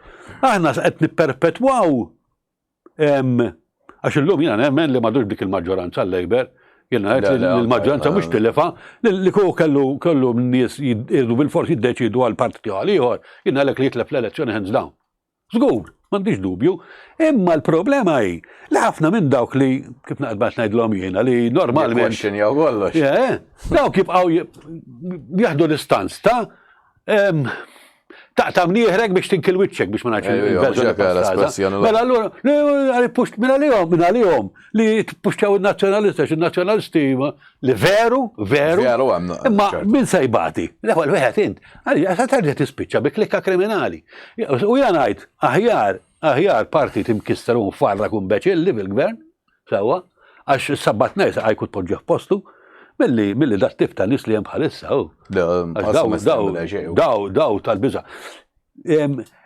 Aħna qed nipperpetwaw Għax illum jiena nemmen li madux dik il-maġġoranza l-Labour, jiena ngħid li l-maġġoranza mhux tilifha, li kieku kellu kellu nies jridu bil-fors jiddeċidu għal partit jew għal ieħor, jiena għalhekk li jitlef l-elezzjoni hands down. Żgur, m'għandix dubju. Imma l-problema hi li ħafna minn dawk li kif naqbad ngħidlhom jiena li normalment. Jikkwestjonjaw kollox. Dawk jibqgħu jieħdu l-istanz ta' Taqta' mnieħrek biex tinkil wiċċek biex ma ngħidx il-verżjoni. Mela allura, minn għalihom, minn għalihom li tpuxċaw in-nazzjonalista, għax in-nazzjonalisti li veru, veru. Veru hemm. Imma min se jbati? L-ewwel wieħed int. Għaliex terġa' tispiċċa bi klikka kriminali. U jien ngħid aħjar, aħjar partit imkisser u mfarrak u mbeċilli fil-gvern, Sewwa, għax is-sabbat ngħid għajku tpoġġih f'postu, milli milli dat tip ta' nies li hemm bħalissa hu. Daw daw daw daw tal-biża'.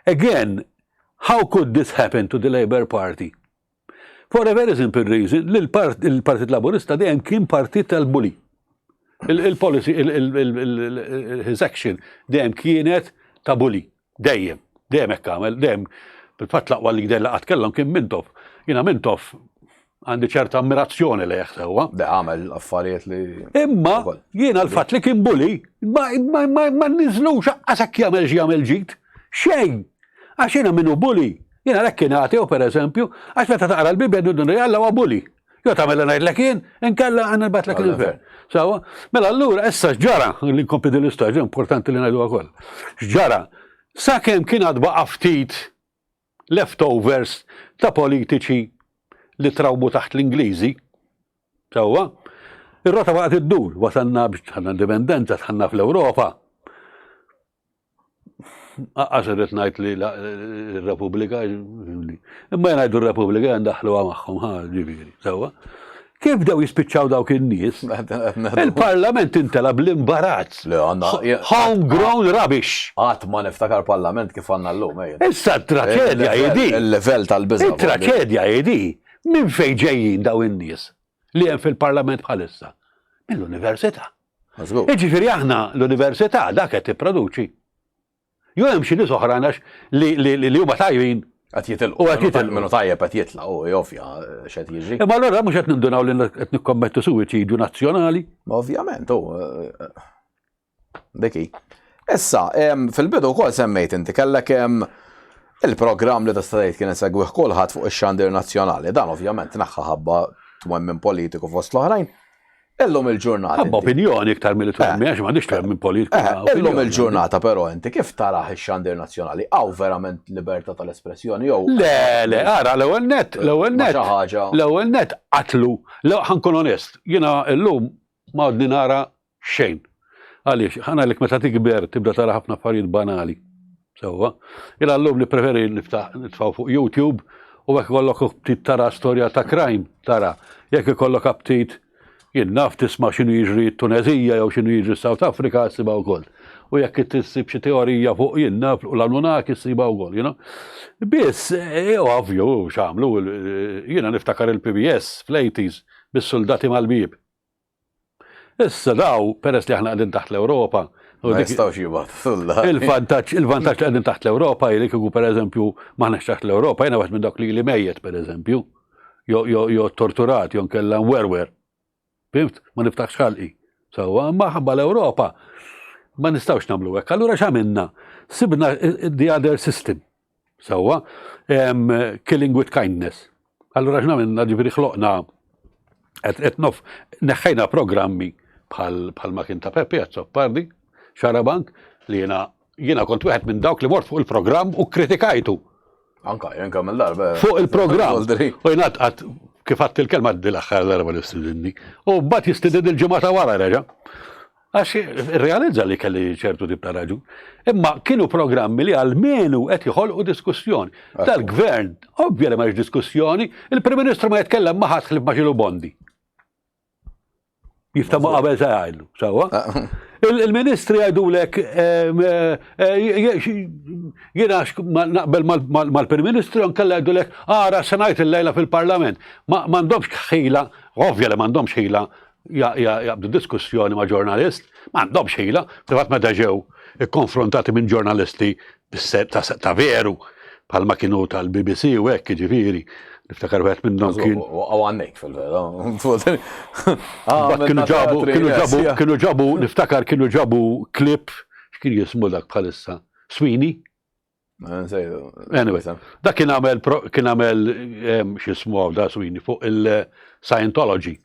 Again, how could this happen to the Labour Party? For a very simple reason, li l-Partit Laburista dejjem kien partit tal-bully. Il-policy, his action dejjem kienet ta' bully. Dejjem, dejjem hekk għamel, dejjem fil-fatt l-aqwa li li qatt kellhom kien Mintoff. Jiena Mintoff għandi ċerta ammirazzjoni lejh sewwa. De għamel affarijiet li. Imma jiena l-fatt li kien bully ma ma ma ma niżlux aqqas hekk jagħmel xi jagħmel ġid. Xejn! Għax jiena minnu bully. Jien għalhekk kien atew pereżempju, għax meta taqra l-Bibbja niddu li Alla huwa bully. Jew tagħmel li ngħidlek jien, inkella għandna nbatlek l-infern. Sawa? Mela allura issa x'ġara li nkompli din l-istorja importanti li ngħiduha wkoll. X'ġara? Sakemm kien għad baqa' ftit leftovers ta' politiċi li trawmu taħt l-Ingliżi, sewwa, ir-rota baqgħet iddur, wasalna biex dħalna indipendenza, dħalna fl-Ewropa. Aqqas irrid ngħid li r-Repubblika, imma jien ngħidu r-Repubblika ndaħħluha magħhom, ħa ġifieri, sewwa. Kif bdew jispiċċaw dawk in-nies? Il-Parlament intela bl-imbarazz. Homegrown rubbish. Qatt ma niftakar Parlament kif għandna llum. Issa t-traċedja hi di. Il-level tal-biża'. It-traċedja hi di. Minn fejn ġejjin daw in-nies li hemm fil-Parlament bħalissa? Mill-università. Jiġifieri aħna l-università dak qed tipproduċi. Jew hemm xi nies oħrajn għax li huma tajbin. Qed jitilqu. U qed jitilqu. Minnu tajjeb qed jitlaq u ovvja x'qed jiġri. Imma allura mhux qed nindunaw li qed nikkommettu suwiċidju nazzjonali. Ovvjament, u dik hi. Issa, fil-bidu wkoll semmejt inti kellek il-programm li tista' tgħid kien isegwih kulħadd fuq ix-xandir nazzjonali. Dan ovvjament tneħħa ħabba twemmin politiku fost l-oħrajn. Illum il-ġurnata. Ħabba opinjoni iktar milli twemmin, eh. għax m'għandix twemmin politiku. Eh, illum il-ġurnata però inti kif taraħ ix-xandir nazzjonali? Hawn verament libertà tal-espressjoni jew? Le, le, ara l-ewwel net, l-ewwel net. L-ewwel net qatlu. Ħankun onest, jiena llum ma għadni nara Xejn. Għaliex? Ħa ngħidlek meta tikber tibda tara ħafna affarijiet banali. Sewwa. Jiena llum nippreferi niftaħ nitfgħu fuq YouTube u jekk ikollok aptit tara storja ta' crime, tara. Jekk ikollok aptit jien naf tisma' x'inhu jiġri t-Tuneżija jew x'inhu jiġri South Africa ssibha wkoll. U jekk issib xi teorija fuq jien naf l-Anunnaki ssibha wkoll, you know. Biss, eh, ovvju, x'għamlu, jiena niftakar il-PBS fl-80s bis-suldati mal-bieb. Issa daw, peress li aħna qegħdin taħt l-Ewropa, Ma jistgħux jibgħatu. Il-vantaġġ il-vantaġġ li qegħdin taħt l-Ewropa li kieku pereżempju m'aħniex taħt l-Ewropa, jiena waħed minn dawk li li mejjet pereżempju, jo torturat, jo nkella nwerwer. Fimt? Ma niftaħx ħalqi. Sewwa, ma ħabba l-Ewropa ma nistgħux nagħmlu hekk. Allura x'għamilna? Sibna the other system. Sewwa, killing with kindness. Allura x'nagħmilna ġifieri ħloqna qed nof neħħejna programmi bħal ma kien ta' Peppi Azzopardi, Xarabank, li jiena jiena kont wieħed minn dawk li mort fuq il-programm u kritikajtu. Anka, jien kemm il-darba. Fuq il-programm. U jien għad kif għadt il-kelma għaddi l-aħħar darba li stidinni. U mbagħad jistidin il-ġimgħa ta' wara reġa'. Għax irrealizza li kelli ċertu tip ta' raġun. Imma kienu programmi li għalmenu qed joħolqu diskussjoni. Dal-gvern, ovvja li ma diskussjoni, il-Prim Ministru ma jitkellem ma ħadd ħlief ma' xilu Bondi. Jifta ma qabel se jgħidlu, sewwa. Ah. Il-ministri jgħidulek eh, eh, jiena naqbel mal-Prim Ministru nkella jgħidulek ara se ngħid il-lejla fil-Parlament. Ma m'għandhomx ħila, ovvja li m'għandhomx ħila jaqbdu diskussjoni ma' ġurnalist, ma għandhomx ħila, fil-fatt meta ġew ikkonfrontati minn ġurnalisti ta' veru, bħalma kienu tal-BBC u hekk jiġifieri, niftakar wieħed minnhom kien. Waqgħu għannejk fil-vera. Ah, kienu ġabu, kienu ġabu, kienu ġabu, niftakar kienu ġabu klip, x'kien jismu dak bħalissa? Sweeney? Anyway, dak kien għamel kien għamel x'ismu għaw da Sweeney fuq il-Scientology.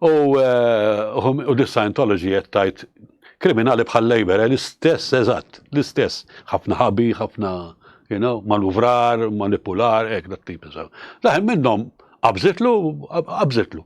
U eh, u dis Scientology qed tajt kriminali bħal Labour, eh, l-istess eżatt, l-istess, ħafna ħabi, ħafna you know, manuvrar, manipular, hekk dat tip. Daħ minnhom qabżitlu, qabżitlu.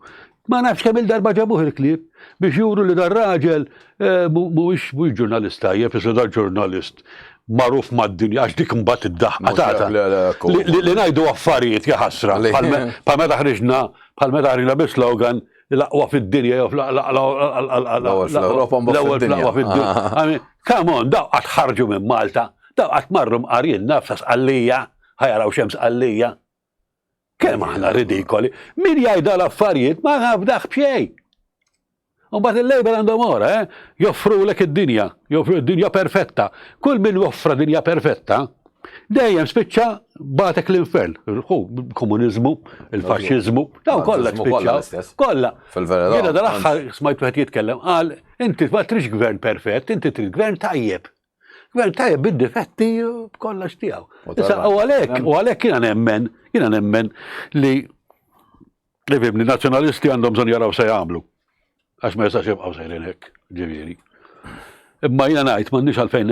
Ma nafx kemm il-darba ġabuh il-klieb biex juru li dar-raġel eh, mhuwiex mhuwiex ġurnalist tajjeb, iżda dar ġurnalist magħruf mad-dinja għax dik imbagħad id-daħqa tagħta. Li ngħidu affarijiet jaħasra. Bħal meta ħriġna bħal meta ħriġna bi slogan l-aqwa fid-dinja jew l-ewwel fl-Ewropa l-ewwel fl-aqwa fid-dinja. Come on, daw qatt ħarġu minn Malta, daw qatt marru mqarjin nafsa sqallija, ħajaraw xemm sqallija. Kemm aħna ridikoli. Min jgħid l-affarijiet ma nafdax b'xejn. U mbagħad il-Labour għandhom ora, eh? Joffrulek id-dinja, joffru id-dinja perfetta. Kull min joffra dinja perfetta, dejjem spiċċa batek l-infern. Komuniżmu, il-faxxiżmu, dawn kollha spiċċa. Kollha. Fil-verità. Jiena dal-aħħar smajt wieħed jitkellem qal inti ma tridx gvern perfett, inti trid gvern tajjeb. Gvern tajjeb bid-difetti b'kollox tiegħu. Issa u għalhekk, u għalhekk jiena nemmen, jiena nemmen li Ifhimni, nazzjonalisti għandhom bżonn jaraw se jagħmlu. Għax ma jistax jibqgħu sejrin hekk, ġifieri. Imma jiena ngħid m'għandniex għalfejn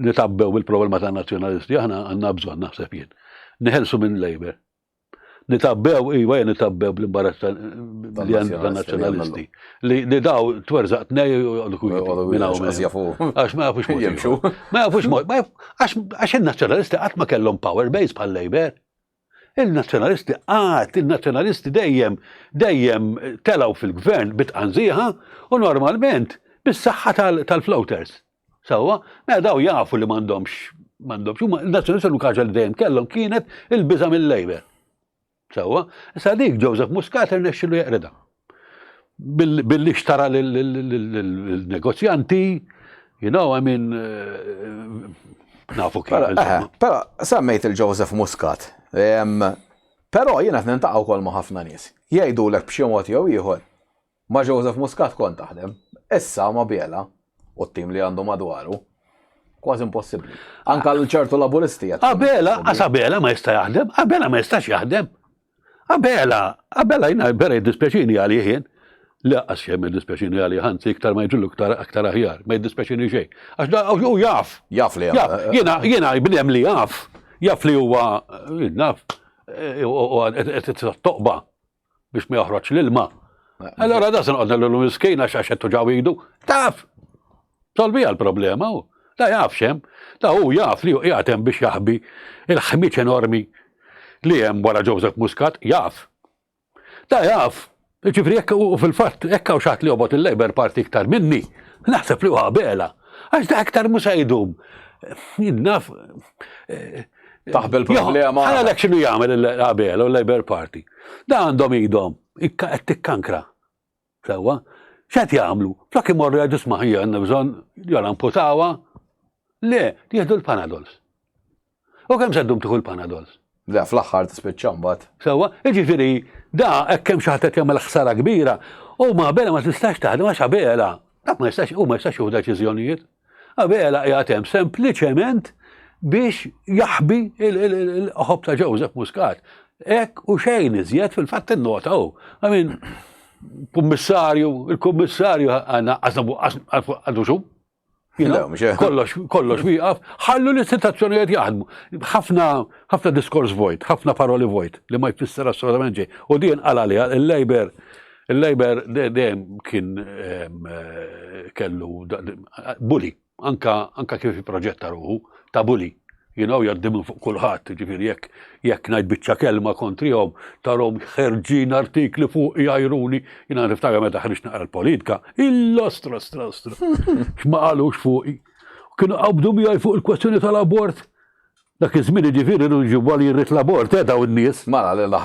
nitabbew bil-problema tan-nazzjonalisti, aħna għandna bżonn naħseb jien. Neħelsu minn Labour. Nitabbew, iva jien nitabbew bl-imbarazz tan-nazzjonalisti. Li daw twerżaq tnej u joqogħdu kwieti minn hawn. Għax ma jafux mod. Jimxu. Ma jafux mod. Għax in-nazzjonalisti qatt ma kellhom power base bħal Labour. Il-Nazzjonalisti qatt, il-Nazzjonalisti dejjem, dejjem telgħu fil-gvern bit-tqanżiħa u normalment bis-saħħa tal-floaters. Sewwa, mela daw jafu li m'għandhomx, m'għandhomx, huma il-Nazzjonalisti l-unika ħaġa li dejjem kellhom kienet il-biża' mill-Labour. Sewwa, issa dik Joseph Muscat irnexxilu jeqridha. Billi xtara l-negozjanti, you know, I mean, eh, nafu kif. Eh, però semmejt il-Joseph Muscat. Però jiena qed nintaqgħu wkoll ma' ħafna nies. Jgħidulek b'xi mod jew ieħor ma' Joseph Muscat kont taħdem, issa ma' Biela u t-tim li għandu madwaru, kważi impossibbli. Anka l-ċertu laburisti. Abela, għas Abela ma jista' jaħdem, Abela ma jistax jaħdem. Abela, Abela jina vera jiddispjaċini għalih jien. Le għas xejn ma jiddispjaċini għalih, anzi iktar ma jġullu iktar aktar aħjar, ma jiddispjaċini xejn. Għax da u jaf. Jaf li jaf. Jiena jiena bniem li jaf, jaf li huwa naf u qed toqba biex ma joħroġ l-ilma. Allora da se noqgħod l miskin għax għax qed tuġaw idu. Taf! Solvija l-problema hu. Da jaf xem. Da hu jaf li qiegħed hemm biex jaħbi il-ħmiġ enormi li hemm wara Joseph Muscat, jaf. Da jaf. Ġifri jekk u fil-fatt jekk hawn xi li jobgħod il-Labour Party iktar minni, naħseb li huwa Abela. Għax da aktar mhux se jdum. Jien naf. Eh, Taħbi l-problema. Għalek x'inhu jagħmel l-Abela u l-Labour Party. Da għandhom idhom qed tikkankra. Sewwa, x'qed jagħmlu? Flok imorru jgħidu sma' ħija għandna bżonn jew amputawha. Le, jieħdu l-Panadols. U kemm se ddum tieħu l-Panadols? Le, fl-aħħar tispiċċa mbagħad. Sewwa, jiġifieri da hekk hemm xi ħadd qed jagħmel ħsara kbira u ma' Abela ma tistax taħdem għax Abela dak ma jistax u ma jistax jieħu deċiżjonijiet. Abela qiegħed hemm sempliċement biex jaħbi il-ħobb ta' Joseph Muscat. Hekk u xejn iżjed fil-fatt innota hu. I mean, kummissarju, il-kummissarju għandna għadu xu. Kollox, kollox wieqaf, ħallu l-istituzzjonijiet jaħdmu. Ħafna, ħafna diskors vojt, ħafna paroli vojt li ma jfisser assolutament ġej. U din qala li il-Labour, il-Labour dejjem kien eh, kellu bully, anka, anka kif proġetta ruħu ta' bully you know, jaddi minn fuq kulħadd, ġifieri jekk jekk ngħid biċċa kelma kontrihom, tarhom ħerġin artikli fuq jgħajruni, jiena niftakar meta ħriġt naqra l-politika, illostra ostra ostra. X'ma qalux fuqi. Kienu qabdu miegħi fuq il-kwestjoni tal-abort. Dak iż-żmien jiġifieri rridu jġibu għal jirrid l-abort, eh daw in-nies. Mela li li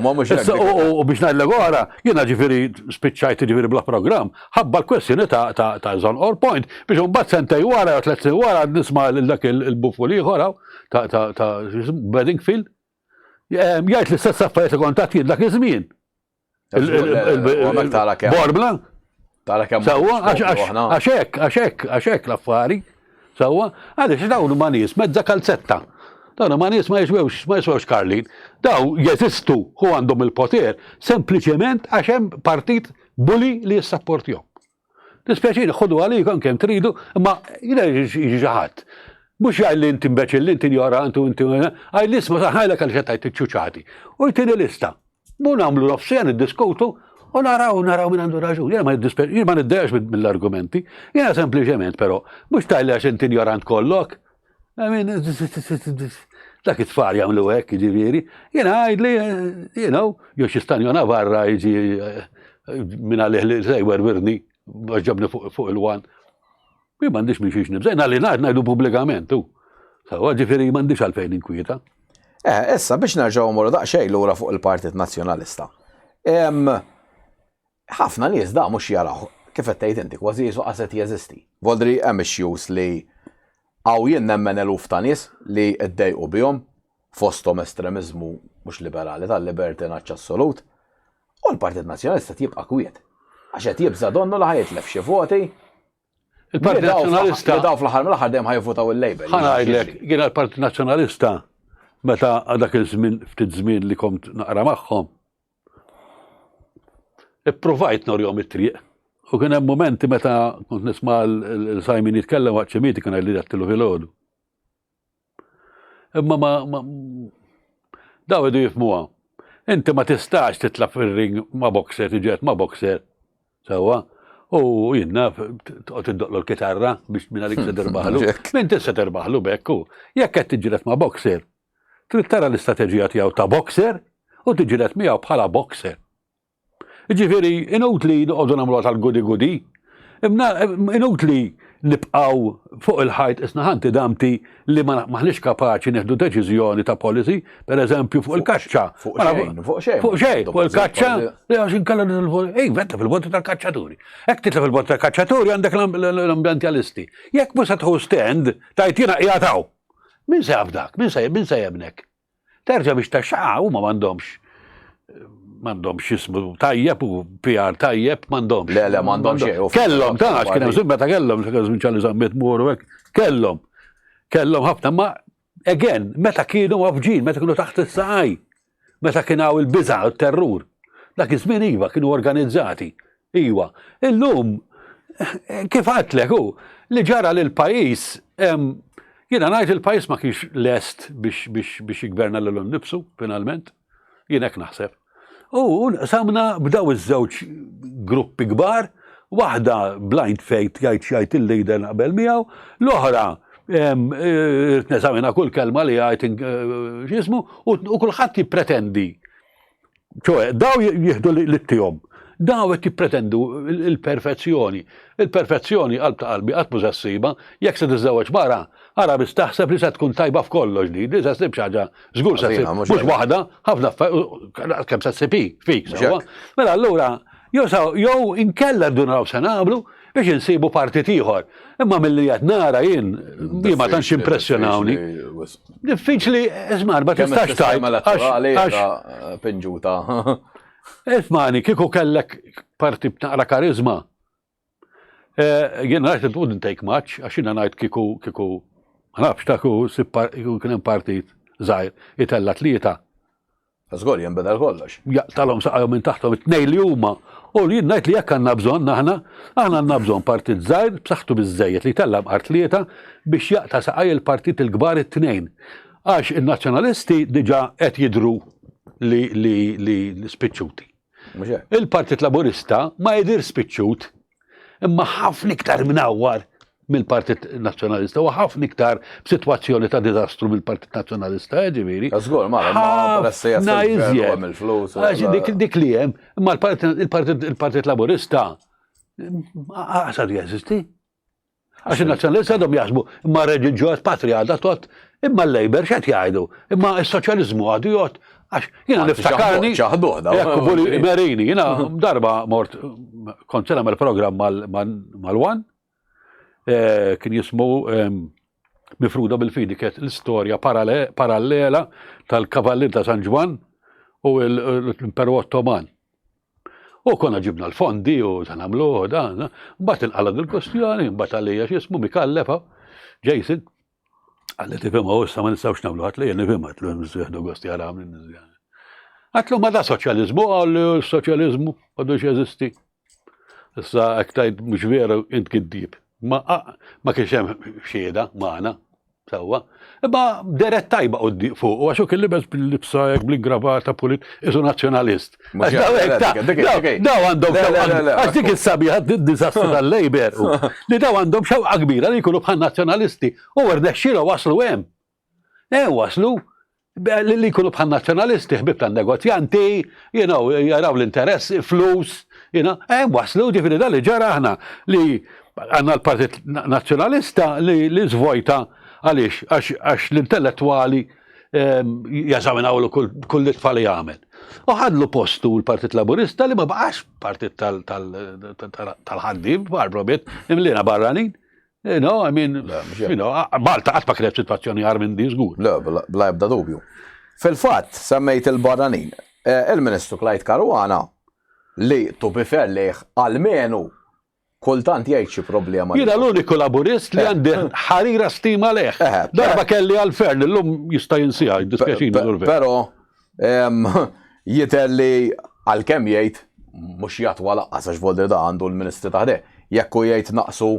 ma mhux U biex ngħidlek oħra, jiena ġifieri spiċċajt ġifieri bla programm, ħabba l-kwestjoni ta' ta' ta' Żonqor Point biex imbagħad sentejn wara jew tlett snin wara nisma' lil dak il-buffu l-ieħor hawn ta' ta' ta' Bedingfield jgħid l-istess affarijiet li kont għedt jien dak iż-żmien. Borbla? Tara kemm. Sewwa, għax hekk, għax hekk, għax hekk l-affari. Sewwa, għaliex dawn huma nies mezza kalzetta. Dawn huma nies ma jiswewx, ma jiswewx Karlin. Daw jeżistu u għandhom il-poter sempliċement għax hemm partit bully li jissapportjhom. Dispjaċini, ħudu għalikom kemm tridu, imma jiena jiġi xi ħadd. Mhux jgħid li inti imbeċilli, inti injorant u inti għaj li isma' saħħajlek għaliex qed tgħid iċ-ċuċati. U jtini lista. Mu nagħmlu nofsija niddiskutu u naraw naraw min għandu raġun. Jiena ma jien ma niddejjax mill-argumenti. Jiena sempliċement però mhux tgħidli għax inti injorant kollok. I mean, dak it-tfal jagħmlu hekk, jiġifieri. Jiena għajdli, you know, jew xi stanjona barra jiġi eh, minn għalih li se jwerwirni għax ġabni fuq il-wan. Jien m'għandix minn xiex nibża', jiena li ngħid ngħidu pubblikament hu. Sawa ġifieri m'għandix għalfejn inkwieta. Eh, issa biex nerġgħu mmorru daqsxejn lura fuq il-Partit Nazzjonalista. Ħafna nies da mhux jaraw kif qed tgħid inti kważi jisu qas qed jeżisti. Voldri hemm issues li hawn jien nemmen eluf ta' nies li ddejqu bihom fosthom estremiżmu mhux liberali tal-libertinaġġ assolut. U l-Partit Nazzjonalista qed jibqa' kwiet. Għax qed jibża' donnu li ħa jitlef xi voti. Il-Partit Nazzjonalista. Li daw fl-aħħar mill-aħħar dejjem ħajvutaw il-Labour. Ħa ngħidlek, jiena l-Partit Nazzjonalista meta dak iż-żmien ftit żmien li kont naqra magħhom, Ippruvajt norjom it-triq. U kien hemm mumenti meta kont nisma' l-Simon jitkellem waqt xi meeting kien li jgħattilu filgħodu. Imma ma daw idu jifmuha. Inti ma tistax titla' fir-ring ma' boxer, tiġed ma' boxer. Sewwa? U jien naf, toqgħod iddoqlu l-kitarra biex minn għalik se tirbaħlu. Min tista' tirbaħlu b'hekk hu. Jekk qed tiġġieled ma' boxer, Trid tara l-istrateġija tiegħu ta' boxer u tiġġieled miegħu bħala boxer. Jiġifieri inutli noqogħdu nagħmluha tal-goody goody. Inutli nibqgħu fuq il-ħajt isna ħanti damti li ma maħniex kapaċi nieħdu deċiżjoni ta' policy, per eżempju fuq il-kaċċa. Fuq xejn, fuq xejn. Fuq xejn, fuq il-kaċċa, li għax inkella ej, vetta fil-voti tal-kaċċaturi. Hekk titla fil-voti tal-kaċċaturi għandek l-ambjentalisti. Jekk mhux se tħu stand, tajt jiena qiegħed hawn. Min se jafdak? Min se min se jemnek? Terġa' biex taxxaqa huma m'għandhomx m'għandhomx jismu tajjeb u PR tajjeb m'għandhomx. Le, le, m'għandhomx xejn. Kellhom ta' għax kien hemm meta kellhom żmien ċalli żammiet muru hekk, kellhom. Kellhom ħafna ma again, meta kienu għafġin, meta kienu taħt is-saqaj, meta kien hawn il-biża' u t-terrur. Dak iż-żmien iva kienu organizzati. Iwa. Illum, kif għedtlek hu, li ġara lil pajjiż, jiena ngħid il-pajjiż ma kienx lest biex biex biex jigverna lilu nnifsu finalment. Jien hekk naħseb. U nqsamna b'daw iż-żewġ gruppi kbar, waħda blind faith jgħid x'jgħid il-leader naqbel miegħu, l-oħra irrid neżamina kull kelma li jgħid x'ismu u kulħadd jippretendi ċoe, daw jieħdu li tihom. Daw qed jippretendu il-perfezzjoni. Il-perfezzjoni qalb ta' qalbi qatt mhu se ssibha. Jekk se tiżżewweġ mara, ara biss taħseb li se tkun tajba f'kollox di, di se ssib xi ħaġa żgur se ssib. Mhux waħda, ħafna kemm se ssib hi fik sewwa. Mela allura jew inkella rridu naraw se nagħmlu biex insibu partit ieħor. Imma milli qed nara jien, jien ma tantx impressjonawni. Diffiċli, isma' ma tistax tgħid. Elettorali pinġuta. Ismani, kieku kellek parti b'naqra karizma. Eh, jien ngħid it wouldn't take much, għax jiena ngħid kieku kieku ma nafx ta' kieku kien hemm partit żgħir itella' tlieta. Żgur jinbidel kollox. Jaqtalhom saqajhom minn taħthom it-tnejn li huma. U jien ngħid li jekk għandna bżonn aħna, aħna għandna bżonn partit żgħir b'saħħtu biżżejjed li jtella' mqar tlieta biex jaqta' saqaj il-partit il-kbar it-tnejn. Għax in-Nazzjonalisti diġà qed jidhru li li li spiċċuti. Il-Partit Laburista ma jidhirx spiċċut. Imma ħafna iktar mnawwar mill-Partit Nazzjonalista u ħafna iktar b'sitwazzjoni ta' diżastru mill-Partit Nazzjonalista, eh, ġifieri. Żgur, ma ħafna iżjed. Il-flus. Dik dik li hemm, imma l-Partit Laburista għasad jeżisti. Għax il-Nazzjonalisti għadhom jaħsbu imma reliġjon patrija għadha tot, imma l-Labour x'qed jgħidu, imma s-soċjaliżmu għadu jgħod. Għax jiena niftakarni. Ċaħduh da. Jekk Merini, jiena darba mort kont se nagħmel programm mal-One, eh, kien jismu ehm, Mifruda bil-fidi kienet l-istorja parallela tal-Kavallier ta' San Ġwann u l-Imperu Ottoman. U konna ġibna l-fondi u ta' nagħmluh dan. Mbagħad inqalgħet il-kwestjoni, mbagħad għalija x'ismu Mikallef Jason. Għalli tifhimha u issa ma nistgħux nagħmlu ħadd li jien nifhimha għatlu jieħdu gosti għal għamli. Għatlu ma da soċjaliżmu għalli s-soċjaliżmu għadux jeżisti. Issa hekk tgħid mhux veru int kiddib. Ma ma kienx hemm xhieda magħna. Sewwa. Imma deret tajba fuq, għax hu kien libes bil-libsa hekk bl-ingravata pulit, isu nazzjonalist. Daw għandhom għax dik is-sabiħa d-diżastru tal-Labour li daw għandhom xewqa kbira li jkunu bħal nazzjonalisti u rnexxielhom waslu hemm. Eh waslu li jkunu bħal nazzjonalisti, ħbib tan-negozjanti, you know, jaraw l-interess, flus, you know, eh, waslu ġifieri dan li ġara aħna li għandna l-Partit Nazzjonalista li, li zvojta għaliex għax l-intellettwali ehm, jażaminawlu kull itfa li jagħmel. U ħadlu postu l-Partit Laburista li ma baqax partit tal-ħaddim, barprobiet, imlina barranin. You know, I mean, you know, Malta qatt ma kienet situazzjoni għar minn di żgur. Le, bla ebda dubju. Fil-fatt, semmejt il-barranin. Eh, il-Ministru Clyde Caruana li to be fair lejh almenu. Kultant jgħid xi problema. Jiena l-uniku Laburist li għandi ħarira stima lejh. Darba kelli għal Fern, illum jista' jinsiha, jiddispjaċini Sur Fern. Però jidher li għalkemm jgħid mhux jatwa laqqas għax Volder da għandu l-ministri ta' ħdejh. Jekk hu jgħid naqsu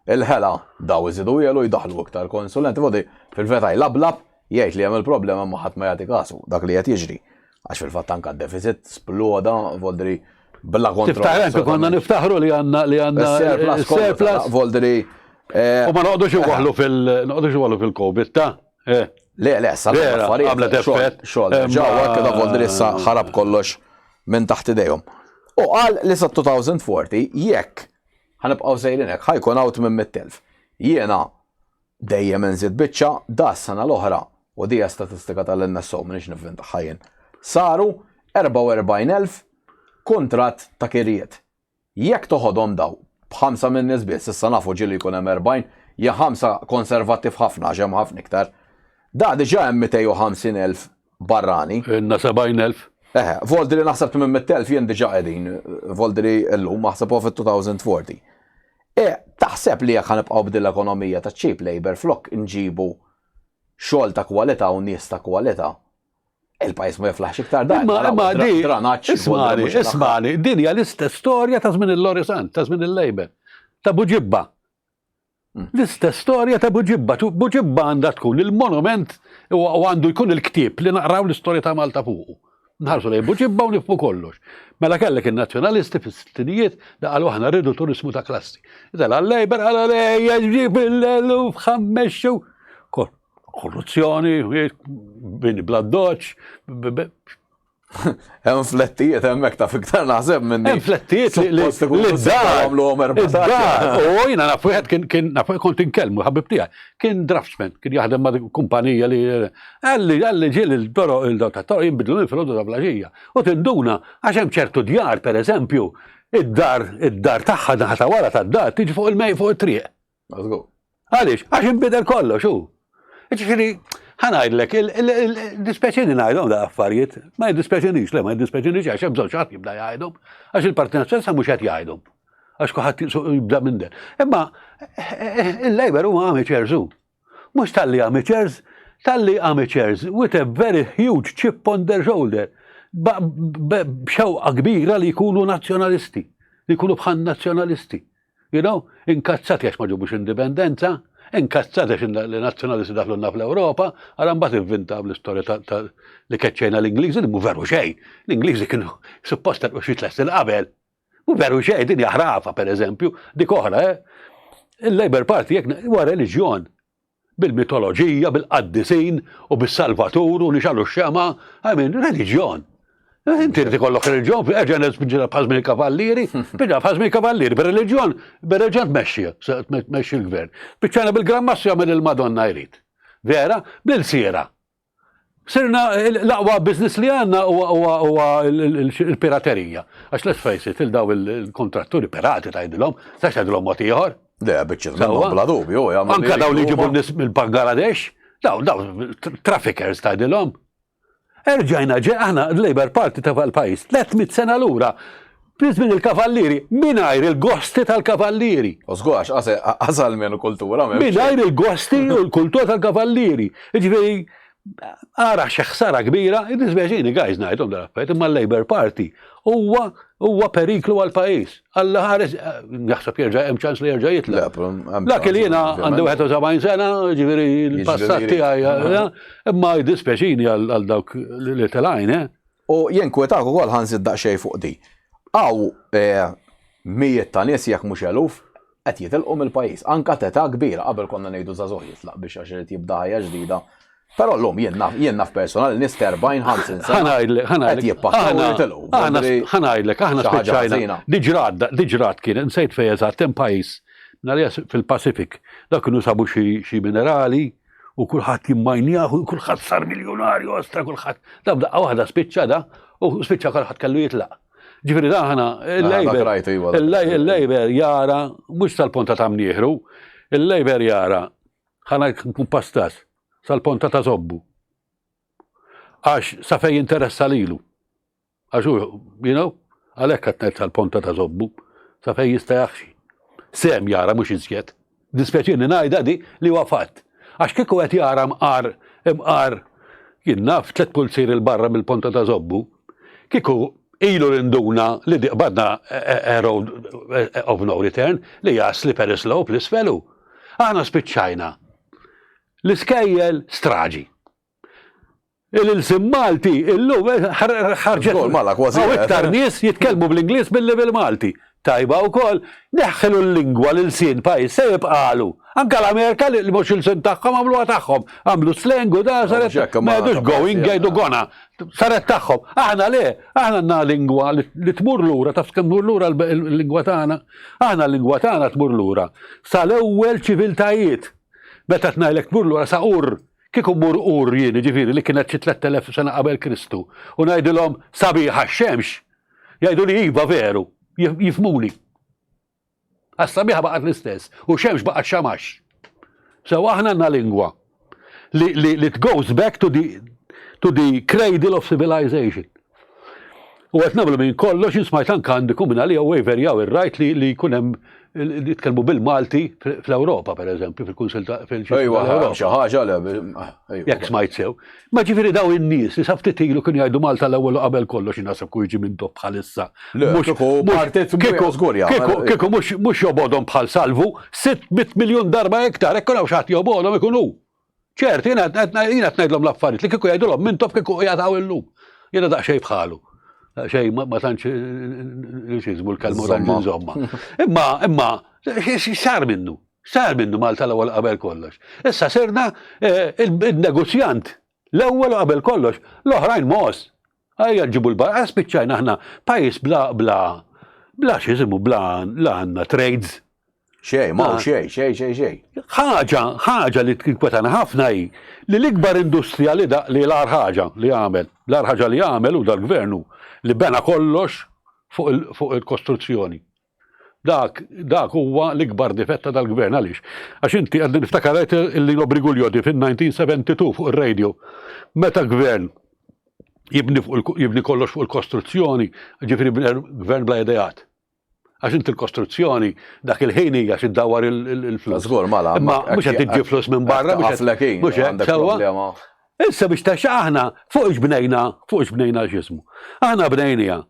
il-ħela daw iżidu jelu jdaħlu iktar konsulenti, Volder fil-verità jlablab jgħid li hemm il-problema imma ħadd ma jagħti kasu dak li qed jiġri. Għax fil-fatt anka d-deficit sploda voldri bla kontroll. Tiftaħ anke konna niftaħru li għandna li għandna surplus surplus voldri. Eh, U ma noqgħodux iwaħlu fil noqgħodux iwaħlu fil-COVID ta' eh. Le, le, sa affarijiet. Għamlet effett. Xogħol, ġewwa kif voldri issa ħarab kollox minn taħt idejhom. U qal li sa 2040 jekk ħanibqgħu sejrin hekk ħajkun hawn 800,000. Jiena Dejjem inżid biċċa, da s-sena l-oħra, u di hija statistika tal-NSO m'iniex nivvintaha jien, saru 44,000 kuntratt ta' kirjiet. Jekk toħodhom daw, b'ħamsa min-nies biss, issa nafu ġieli jkun hemm 40, jien ħamsa konservattiv ħafna għax hemm ħafna iktar, da diġà hemm 250,000 barrani. Ilna 70,000. Eħe, voldri naħseb 800,000 jien diġà qegħdin, voldri llum aħseb huwa fit-2040. E, taħseb li jekk ħanibqgħu b'din l-ekonomija ta' cheap labour flok nġibu xogħol ta' kwalità u nies ta' kwalità, il-pajjiż ma jiflaħx iktar dan. Imma imma di ismani, ismani, din hija l-istess storja ta' żmien il-Lorisant, ta' żmien il-Labour, ta' Buġibba. L-istess storja ta' Buġibba. Buġibba għandha tkun il-monument u għandu jkun il-ktieb li naqraw l-istorja ta' Malta fuqu. Nħarsu lejn Buġibba u nifhmu kollox. Mela kellek in-nazzjonalisti fis-sittinijiet li qalu aħna rridu turismu ta' klassi. Tela' l-Labour qal ejja ġib l-eluf ħammexxu. Korruzzjoni, bini bla doċ, Hemm flettijiet hemmhekk taf iktar naħseb minni. Hemm flettijiet li li dar għamluhom 14. U jiena naf wieħed kien kien naf kont inkellmu ħabib tiegħi. Kien draftsman, kien jaħdem ma' kumpanija li għalli għalli ġiel il-toroq il-daw ta' toroq jinbidlu minn filgħodu ta' flaxija. U tinduna għax hemm ċertu djar pereżempju, id-dar id-dar tagħha naħa ta' wara tad-dar tiġi fuq il-mej fuq it-triq. Għaliex? Għax inbidel kollox hu. Ġifieri, ħa ngħidlek, dispjaċini ngħidhom da affarijiet, ma jiddispjaċinix, le ma jiddispjaċinix għax hemm bżonn xi ħadd jibda jgħidhom, għax il-Partit Nazzjonalista mhux qed jgħidhom. Għax kulħadd jibda minn den. Imma il-Labour huma amateurs hu. Mhux talli amateurs, talli amateurs with a very huge chip on their shoulder. B'xewqa kbira li jkunu nazzjonalisti, li jkunu bħal nazzjonalisti. You know, inkazzati għax ma ġibux indipendenza, inkazzati għax il-nazzjonalisti daħlulna fl-Ewropa, għara mbagħad ivvintaw l-istorja ta' li keċċejna l-Ingliżi li mhu veru xejn. L-Ingliżi kienu suppost telqu xi tliet snin qabel. Mhu veru xejn, din hija ħrafa pereżempju, dik oħra, eh. Il-Labour Party jekk huwa reliġjon. bil-mitoloġija, bil-qaddisin u bis-salvatur u nixalu x-xema, I mean, reliġjon. Inti irid ikollok reliġjon, erġa' nispiġġa bħal żmien il-kavallieri, biġa bħal żmien il-kavallieri, bir-reliġjon, bir-reliġjon tmexxi, tmexxi l-gvern. Biċċana bil-Gran Mastru jagħmel il-Madonna jrid. Vera, bl-ilsiera. Sirna l-aqwa business li għandna huwa il-piraterija. Għax let's face it, il-daw il-kontratturi pirati tgħidilhom, sax tgħidilhom mod ieħor. Le, biċċa minnhom bla dubju. Anka daw li jġibu nies mill-Bangladesh, daw daw traffickers tgħidilhom. Erġajna ġe aħna l-Labour Party ta' pajjiż 300 sena lura Fi żmien il-kavallieri, mingħajr il-gosti tal-kavallieri. U żgur għax qas almenu kultura m'hemm. Mingħajr il-gosti u l-kultura tal-kavallieri. Jiġifieri ara xi ħsara kbira, jiddispjaċini guys ngħidhom dan l-affarijiet, imma l-Labour Party huwa huwa periklu għall-pajjiż. Alla ħares naħseb jerġa' hemm ċans li jerġa' jitla'. Dak li jiena għandi 71 sena, ġifieri l-passat tiegħi, imma jiddispjaċini għal dawk li telgħin, eh. U jinkwetak ukoll ħa nżid daqsxejn fuq di. Hawn mijiet ta' nies jekk mhux eluf qed jitilqu mill-pajjiż. Anka t'età kbira, qabel konna ngħidu żagħżugħ jitlaq biex għax irid jibda ħajja ġdida. Però llum jien naf, jien naf personali nies ta' 40, 50 sena qed jippakkjaw u jitilqu. Ħa ngħidlek, aħna spiċċajna. Di ġrat, di ġrat kienet, nsejt fejn eżatt, hemm pajjiż, minn fil-Pacific, dak kienu sabu xi minerali, u kulħadd jimmajnjah u kulħadd sar miljunarju ostra kulħadd. Da b'daqqa waħda spiċċa da u spiċċa kulħadd kellu jitlaq. Ġifieri da aħna il-Labour iva. il-Labour jara mhux sal-ponta ta' mnieħru, il-Labour jara ħana nkun pastas sal-ponta ta' zobbu. Għax sa fej interessa lilu. Għax hu, you know, għalhekk qed ngħid sal-ponta ta' zobbu, sa fejn jista' jaħxi. Sehem jara mhux iżjed. Dispjaċini ngħidha di li huwa fatt. Għax kieku qed jara mqar imqar jien naf tlett pulzieri 'l barra mill-ponta ta' żobbu, kieku ilu li nduna li di qbadna a road of no return li hija slippery slope 'l isfel hu. Aħna spiċċajna l-iskejjel straġi. Il-ilsien Malti illum ħarġet. Mala kważi. Hawn iktar nies jitkellmu bl-Ingliż milli bil-Malti. Tajba wkoll, neħħilu l-lingwa l-ilsien pajjiż se jibqagħlu. Anke l-Amerika li mhux ilsien tagħhom għamluha tagħhom. Għamlu slang u da saret ma jgħidux going jgħidu gonna. Saret tagħhom. Aħna le, aħna għandna lingwa li tmur lura, taf kemm tmur lura l-lingwa tagħna? Aħna l-lingwa tagħna tmur lura sal-ewwel ċiviltajiet. Meta tngħidlek tmur lura sa Ur Kieku mmur Ur jien, jiġifieri li kienet xi 3000 sena qabel Kristu, u ngħidilhom sabiħa x-xemx, jgħiduli iva veru, jifhmuni. Għax sabiħa baqgħet l-istess u xemx baqgħet xamax. Sew aħna għandna lingwa li, li, li it goes back to the, to the cradle of civilization. U qed nagħmlu minn kollox jien smajt anke għandikum minn għalija waiver jew ir-right li li jkun hemm jitkellmu bil-Malti fl-Ewropa pereżempju fil-Kunsill ta' fil-Ewropa. Xi ħaġa le. Jekk smajt sew. Ma ġifieri daw in-nies li sa ftit ilu kienu jgħidu Malta l-ewwel u qabel kollox jien naħseb ku jiġi minn top bħalissa. Kieku partit kieku żgur Kieku mhux jobgħodhom bħal Salvu 600 miljun darba iktar, hekk hawn xi ħadd jobgħodhom ikun hu. Ċert, jiena qed ngħidlhom l-affarijiet li kieku jgħidulhom Mintoff kieku jgħataw illum. Jiena daqsxejn bħalu. Daqsxejn ma tantx x'ismu l-kelma ma tantx inżomma. Imma imma sar minnu. Sar minnu Malta l-ewwel qabel kollox. Issa sirna eh, il-negozjant l-ewwel qabel kollox, l-oħrajn mos. Ejja nġibu l-barra, spiċċajna aħna pajjiż bla bla bla x'isimu bla la għandna trades. Xej, ma ah. xej, xej, xej, xej. Ħaġa, ħaġa li tinkwetana ħafna hi li l-ikbar industrija li da li l-ar ħaġa li għamel, l-ar ħaġa li għamel u dal-gvernu li bena kollox fuq il-kostruzzjoni. Dak, dak huwa l-ikbar difett ta' dal-gvern għaliex? Għax inti għadni niftakar rajt il-Lino Briguglio fin-1972 fuq ir-radio. Meta gvern jibni, fuq jibni kollox fuq il-kostruzzjoni, ġifieri gvern bla ideat. Għax inti l-kostruzzjoni dak il-ħin hija xi ddawwar il-flus. Żgur mela. Imma mhux qed tiġi flus minn barra, mhux mhux hekk sewwa. Issa biex taxxa aħna fuq x'bnejna, fuq x'bnejna x'ismu. Aħna bnejnija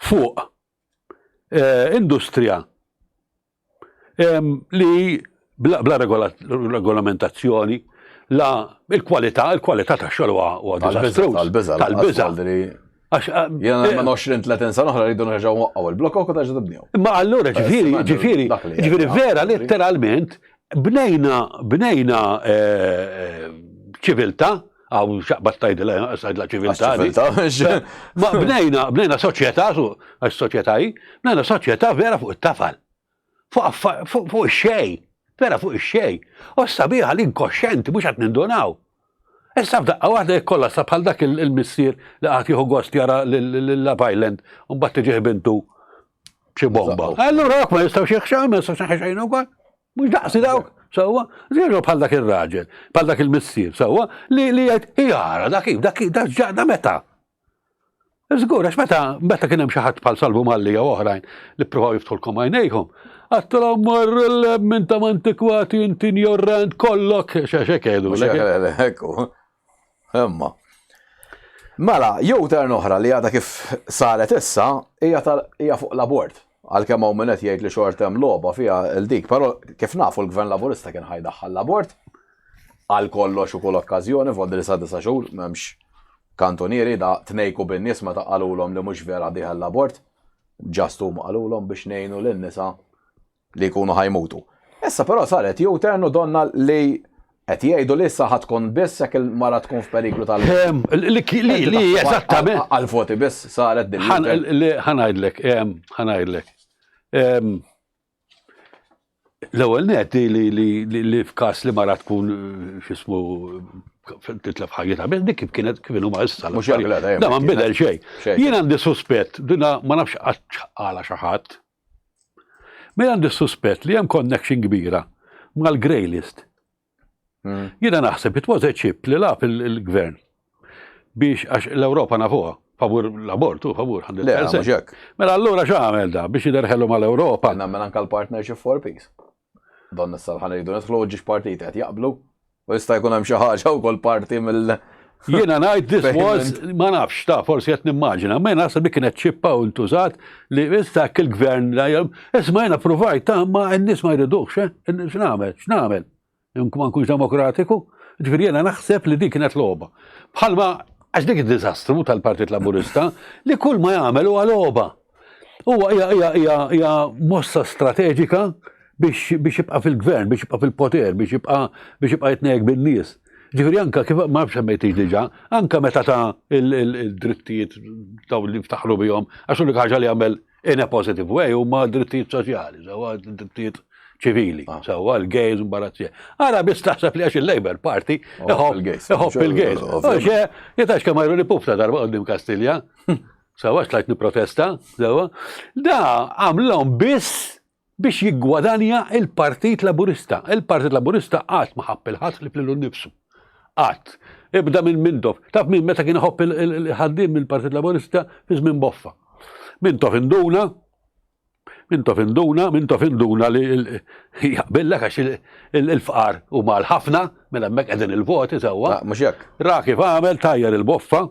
fuq Eh, industrija li bla regolamentazzjoni, la il-kwalità, il-kwalità ta' xogħol huwa diżastruż. Tal-biża, tal-biża. Għax eh, Jena minn 20-30 sena oħra rridu nerġgħu waqqgħu il-blokok u terġa' tibnew. Imma allura ġifieri, ġifieri, ġifieri vera letteralment bnejna bnejna eh, ċiviltà Għaw xaqbat tajdila, tajdila ċiviltà. Ċiviltà. Ma bnejna, bnejna soċjetà, għax soċjetà hi, bnejna soċjetà vera fuq it-tafal. Fuq ix-xej, vera fuq ix-xej. U sabiħa l-inkoxxenti mhux qed nindunaw. Issa f'daqqa waħda jekk kollha sa bħal dak il-missier li qagħad jieħu gost jara lil-Love Island u mbagħad tiġih bintu xi bomba. Allura ma jistgħux jħxew, ma jistgħux jħxejn ukoll. Mhux daqsi dawk, sewwa, żieru bħal dak ir-raġel, bħal dak il-missier, sewwa, li li jgħid jara dak kif, dak dak ġaqda meta. Żgur, għax meta meta kien hemm xi ħadd bħal Salvu Malli jew oħrajn li ppruvaw jiftħulkom għajnejhom, għattilhom marru l-minn ta' antikwati inti injorrant kollok, x'hekk jgħidu. Ekku. Imma. Mela, U-turn oħra li għadha kif saret issa hija hija fuq l-abort. Għalkemm hawn min qed jgħid li xorta hemm logħba fiha l dik, però kif nafu l-Gvern Laburista kien ħajdaħħal l-abort għal kollox u kull okkażjoni f'għodri sa disa' xhur m'hemmx kantunieri da tnejku bin-nies meta qalulhom li mhux vera dieħel l-abort. Ġast huma qalulhom biex ngħinu lin-nisa li jkunu ħa jmutu. Issa però saret U-turn u donna li qed jgħidu li issa ħa tkun biss jekk il-mara tkun f'periklu tal. Li li eżattament. Għal-voti biss saret din. Ħa ngħidlek, ħa ngħidlek. L-ewwel net li li f'każ li mara tkun x'ismu titlef ħajjitha, dik kif kienet kif inhuma issa. Mhux Da ma nbidel xejn. Jien għandi suspett, dina ma nafx qatt għala xi ħadd. Mela għandi suspett li hemm connection kbira mal-grey list. Hmm. Jiena naħseb it was a chip li lab il-gvern biex għax l-Ewropa nafuha. Favur l-abortu, favur 100%. Le, mhux hekk. Mela allura x'għamel da biex jidher mal-Ewropa? Nagħmel anke l-Partnership for Peace. Don issa ħan iridu nidħlu ġiex partiti qed jaqblu u jista' jkun hemm xi ħaġa wkoll parti mill Jiena ngħid this was ma nafx ta' forsi qed nimmaġina, ma naħseb li kienet ċippa u ntużat li issa il-gvern isma' jiena provajt ta' ma n-nies ma jridux, eh? X'nagħmel? X'nagħmel? Ma nkunx demokratiku? Ġifieri jiena naħseb li dik kienet logħba. Bħalma għax dik id-diżastru tal-Partit Laburista li kull ma jagħmel huwa logħba. Huwa hija hija hija hija mossa strateġika biex biex jibqa' fil-gvern, biex jibqa' fil-poter, biex jibqa' biex jibqa' jitnejjek bin-nies. Ġifieri anka kif ma nafx semmejtix diġà, anka meta ta' il-drittijiet daw li ftaħru bihom, għax l-unika ħaġa li għamel in a positive way huma drittijiet soċjali, sewwa drittijiet ċivili, ah. sewwa l-gays imbarazzija. Ara biss taħseb li għax il-Labour Party iħobb il-gays. Iħobb il-gays. Oxe, jitax kemm għajru li pufta darba qoddim Kastilja. Sewwa xtlajt niprotesta, sewwa. Da għamlhom biss biex jiggwadanja il-Partit Laburista. Il-Partit Laburista qatt ma ħabb il-ħadd li flilu nnifsu. Qatt. Ibda minn Mintoff. Taf min meta kien iħobb il-ħaddiem mill-Partit Laburista fi żmien Boffa. Mintoff induna, Mintoff induna, Mintoff induna li jaqbillek għax il-fqar huma l-ħafna, mela hemmhekk qegħdin il-voti sewwa. Ah, mhux hekk. Ra kif għamel tajjar il-boffa.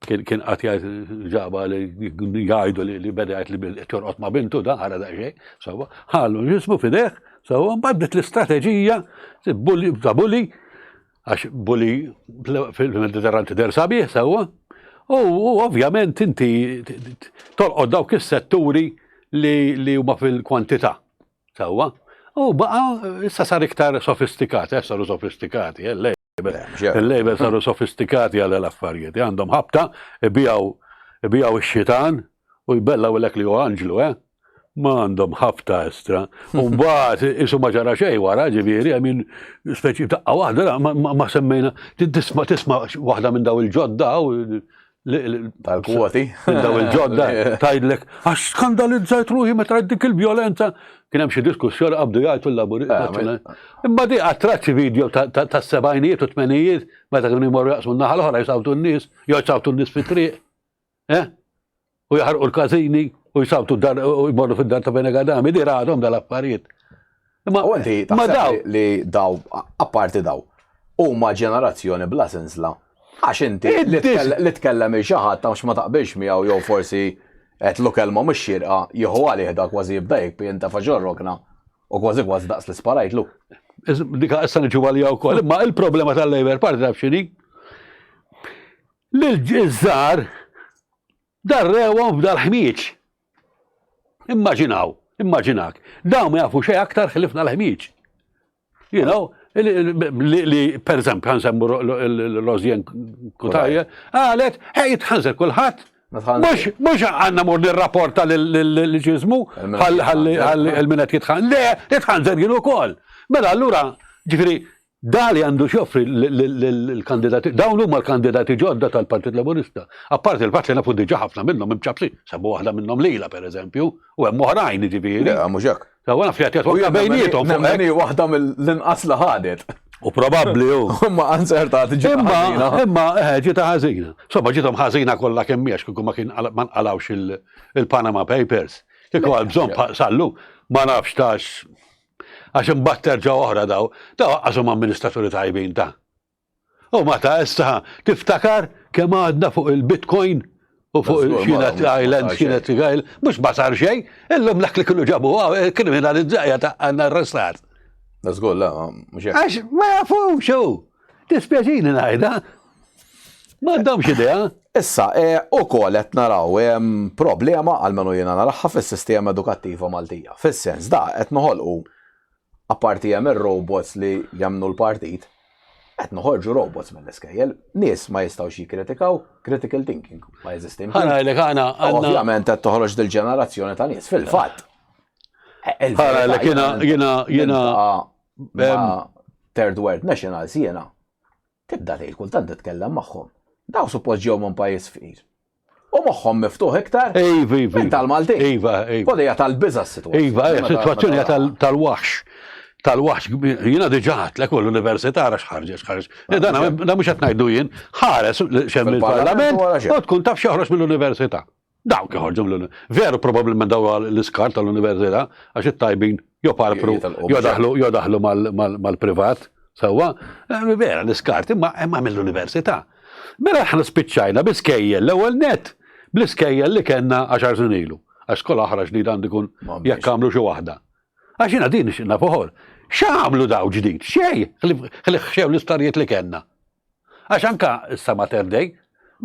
Kien kien qatt jgħid ġaba li jgħidu li beda jgħid li qed jorqod ma' bintu da ħara daqsxejn, sewwa. Ħallu ġismu f'idejh, sewwa mbagħad bdiet l-istrateġija ta' bulli għax bulli fil-Mediterran tidher sabiħ sewwa. U ovvjament inti tolqod dawk is-setturi li huma fil-kwantità sewwa. U baqa' issa sar iktar sofistikat, eh, saru sofistikati, eh, il-Labour saru sofistikati għal l-affarijiet, għandhom ħabta ibijaw ibijaw ix-xitan u jbellaw l li hu anġlu, eh? Ma għandhom ħabta estra. U mbagħad isu ma ġara xejn wara, ġifieri, I mean, speċi daqqa waħda ma semmejna, tisma' tisma' waħda minn daw il-ġodda tal-kwoti. Minn daw il-ġodda tgħidlek għax skandalizzajt ruħi meta rajt dik il-vjolenza. Kien hemm xi diskussjoni qabdu jgħidu l-Laburi. Eh, Imma di attraċċi video tas-sebgħinijiet u tmenijiet meta kienu jmorru jaqsmu n-naħa l-oħra jsawtu n-nies, jew jsawtu n-nies fit-triq. Eh? U jaħarqu l-każini u jsawtu d-dar u jmorru fid-dar ta' Benegadami, di radhom dal-affarijiet. Imma u inti ma daw li daw apparti daw huma ġenerazzjoni bla sinsla. Għax inti li tkellem il xi ħadd għax ma taqbilx miegħu jew forsi qed lu kelma mhux xierqa jieħu għalih da kważi jibda jikbi jintefa' ġorrokna u kważi kważi daqs li sparajtlu. Dika issa niġu għalija wkoll, imma il-problema tal-Labour Party taf x'inhi? Lil-żgħar darrewhom f'dal-ħmieġ. Immaġinaw, immaġinak, dawn ma jafu xejn aktar ħlifna l-ħmieġ. You know, li per eżempju ħansemmu l-Rosien Kutaja, għalet, ħej jitħanżer kulħadd, Mux, mux għanna mur nirrapporta l-ġizmu, għalli l-minet jitħan. Le, jitħanżer jien ukoll. Mela allura, ġifiri, Dali għandu x'joffri lill-kandidati, dawn huma l-kandidati ġodda tal-Partit Laburista. Apparti l-fatt li nafu diġà ħafna minnhom imċappsin, semmu waħda minnhom lilha pereżempju, u hemm oħrajn jiġifieri. Le, mhux hekk. Sewwa naf li qed jagħtu bejniethom. Nemmen hi waħda mill-inqas li ħadet. U probabbli hu. Imma anzertat ġieta ħażina. Imma eh, ġieta ħażina. Insomma ġiethom ħażina kollha kemm hija kieku ma kien ma nqalgħux il-Panama Papers. Kieku għal bżonn sallu, ma nafx tax Għax imbagħad terġa' oħra daw, daw aqqas huma amministraturi tajbin ta'. U ma ta' issa tiftakar kemm għadna fuq il-Bitcoin u fuq xienet island, xienet island, mhux ma sar xejn, illum dak li kienu ġabu eh, kriminalizzajja ta' għandna arrestat. Da żgur, la, mhux hekk. Għax ma jafux hu. Dispjaċini ngħidha. M'għandhomx idea. Issa, eh, ukoll qed naraw problema għalmenu jiena naraha fis-sistema edukattiva Maltija. Fis-sens da qed noħolqu apparti hemm ir-robots li jemmnu l-partit, qed noħorġu robots mill-iskejjel, nies ma jistgħux jikkritikaw, critical thinking ma jeżisti. Ħana ħana. Ovvjament qed toħroġ dil-ġenerazzjoni ta' nies fil-fatt. Ħana jiena jiena jiena third world nationals jiena Tibda tgħid kultant titkellem magħhom. Daw suppost ġew minn pajjiż fqir. U moħħhom miftuħ iktar iva, iva, minn tal-Maltin. Iva, iva. Kod hija tal-biża' s-sitwazzjoni. Iva, sitwazzjoni hija tal-waħx. Tal-waħx, jiena diġà għedtlek u l-università ara x'ħarġet x'ħarġ. Dan dan mhux qed ngħidu jien, ħares x'hemm il-parlament u tkun taf x'joħroġ mill-università. Dawk joħorġu mill Veru probabbilment daw l-iskar tal-università għax it-tajbin jo parpru, jo daħlu jo daħlu mal-privat. Sewwa, eh, vera l-iskart imma imma mill-università. Mela aħna spiċċajna bi skejjel l-ewwel net bl-iskejjel li kellna għaxar snin ilu. Għax skola oħra ġdida għandu jkun jekk għamlu xi waħda. Għax jiena din nixtieq naf ukoll. X'għamlu daw ġdid? Xejn, ħlief ħxew l-isptarijiet li kellna. Għax anka issa Mater Dei,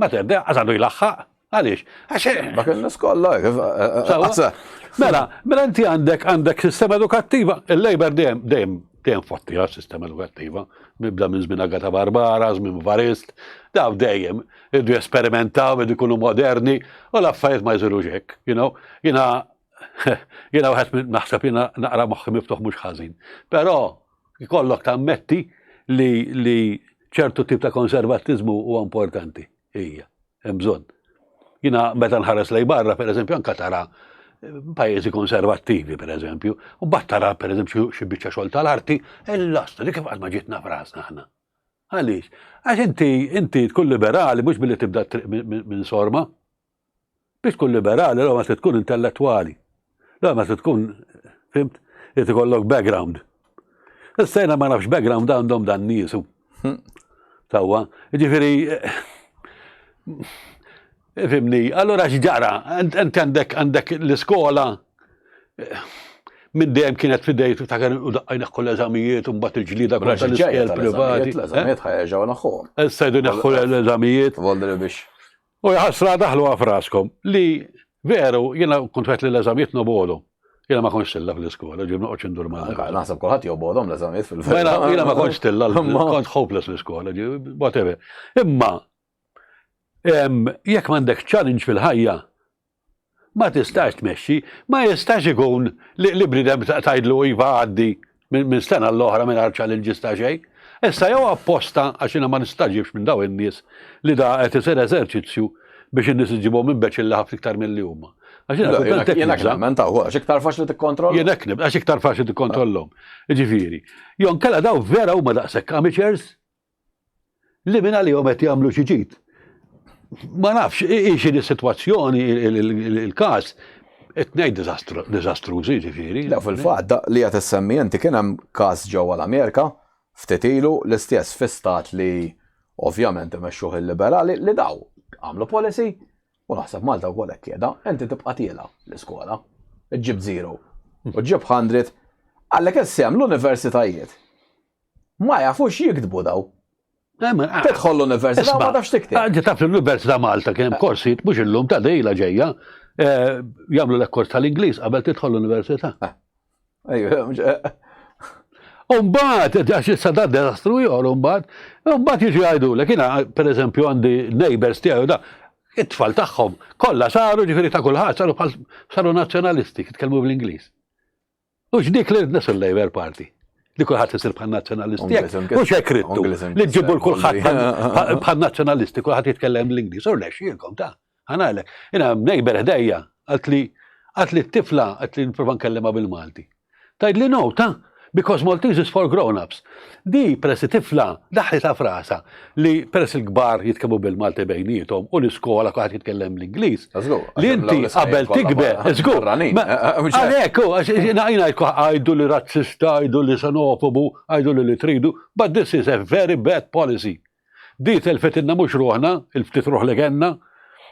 Mater Dei għax għandu jlaħħaq. Għaliex? Għax Dak in-nies kollha. Mela, mela inti għandek għandek sistema edukattiva, il-Labour dejjem dejjem dejjem fottiha s-sistema edukattiva. Mibda minn żmien Agata Barbara, żmien Varist, daw dejjem irdu jesperimentaw, irdu jkunu moderni, u l-affarijiet ma jsirux hekk, you know. Jiena Jiena wieħed minn naħseb jiena naqra moħħi miftuħ mhux ħażin. Però jkollok tammetti li li ċertu tip ta' konservattiżmu huwa importanti. Hija, hemm bżonn. Jiena meta nħares lej barra, pereżempju, anka tara eh, pajjiżi konservattivi, pereżempju, u mbagħad tara pereżempju xi biċċa xogħol tal-arti, il-lasta li kif qatt ma ġietna f'rasna aħna. Għaliex? Għax inti inti tkun liberali mhux billi tibda triq minn sorma. Biex tkun liberali, l-ewwel ma tkun intellettwali. L-ewwel ma tkun, fimt, li tikollok background. Issa jiena ma nafx background għandhom dan niesu. Sewwa, ġifieri fimni, allura x'ġara? Ent għandek għandek l-iskola minn dejjem kienet fidej ta' u daqqajna kull eżamijiet u mbagħad il-ġlida kontra l-iskejjel privati. L-eżamijiet ħajerġgħu naħħuhom. Issa jdu neħħu l-eżamijiet. Voldri biex. U jaħasra daħluha f'raskom li veru jiena kont wieħed li l-eżamijiet nobogħodhom. Jiena ma kontx tilla fl-iskola, ġib noqgħodx indur ma'. Naħseb kulħadd jobogħodhom l-eżamijiet fil-verità. Jiena ma kontx tilla, kont hopeless l-iskola, whatever. Imma jekk m'għandek challenge fil-ħajja, Ma tistax tmexxi, ma jistax ikun li bniedem tgħidlu iva għaddi minn sena l-oħra mingħajr challenges ta' xejn. Issa jew apposta għax jiena ma nistagħġibx minn dawn in-nies li da qed isir eżerċizzju biex in-nies iġibhom imbeċilli ħafna iktar milli huma. Għax jiena kultant hekk nibża'. Jiena hekk għax iktar faċli tikkontrollhom. Jien hekk nibża' għax iktar faċli tikkontrollhom. Jiġifieri, jew inkella dawn vera huma daqshekk amateurs li minn għalihom qed jagħmlu xi ġid. Ma nafx, hi xi sitwazzjoni il-każ, it-tnejn diżastrużi ġifieri. Le fil-fatt li qed issemmi inti kien hemm każ ġewwa l-Amerika ftit ilu l-istess fi stat li ovvjament imexxuh il-liberali li daw għamlu policy u naħseb Malta wkoll hekk qiegħda, inti tibqa' tiela l-iskola, ġġib zero u ġġib 100 għalhekk issa hemm l-universitajiet Ma jafux jiktbu daw. Tidħol l-università ma tafx tikteb. Għandi taf l-Università Malta kien hemm korsijiet mhux illum ta' dejla ġejja eh, jagħmlu l kors tal-Ingliż qabel tidħol l-università. Ah. Umbagħad, għax issa da diżastru ieħor umbagħad, umbagħad jiġu jgħidulek, jiena pereżempju għandi neighbors tiegħi da, it-tfal tagħhom kollha saru ġifieri ta' kulħadd saru bħal saru nazzjonalisti, jitkellmu bl-Ingliż. Hux dik li ridna sul-Labour Party? Li kulħadd isir bħal nazzjonalisti. Hux hekk ridtu. Li ġibu l-kulħadd bħal nazzjonalisti, kulħadd jitkellem l-Ingliż. U rnexxielkom ta' ħanajlek. Jiena neighbor ħdejja, għalt li għalt li t-tifla għalt li nprova nkellimha bil-Malti. Tgħid li no ta' because Maltese is for grown-ups. Di peress li tifla daħlitha f'rasha li peress il-kbar jitkellmu bil-Malti bejniethom u l-iskola kulħadd jitkellem l-Ingliż. Li inti qabel tikber, żgur. Għalhekk, għax jiena għajdu li razzista, għajdu li xenofobu, għajdu li li tridu, but this is a very bad policy. Di telfetilna mhux ruħna, il-ftit ruħ li kellna.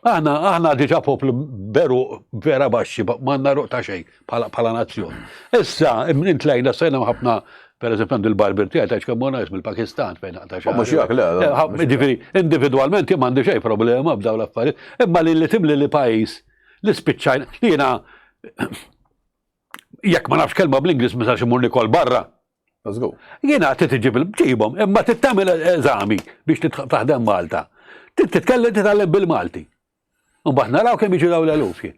Aħna aħna diġà poplu beru vera baxxi, m'għandna ruq ta' xejn bħala nazzjon. Issa, intlejna sejna ħafna per eżempju għand il-barber tiegħi tgħidx kemm nice mill-Pakistan fejn naqta' xagħri. Mhux jak, le. Eh, ġifieri, individwalment jien m'għandi xejn problema b'dawn l-affarijiet, imma li li timli li pajjiż li spiċċajna li jiena jekk ma nafx kelma bl-Ingliż ma sax imur nikol barra. Jiena trid iġib ġibhom, imma trid tagħmel eżami biex taħdem Malta. Trid titkellem titgħallem bil-Malti. Mbagħad naraw kemm jiġu dawn l-eluf jien.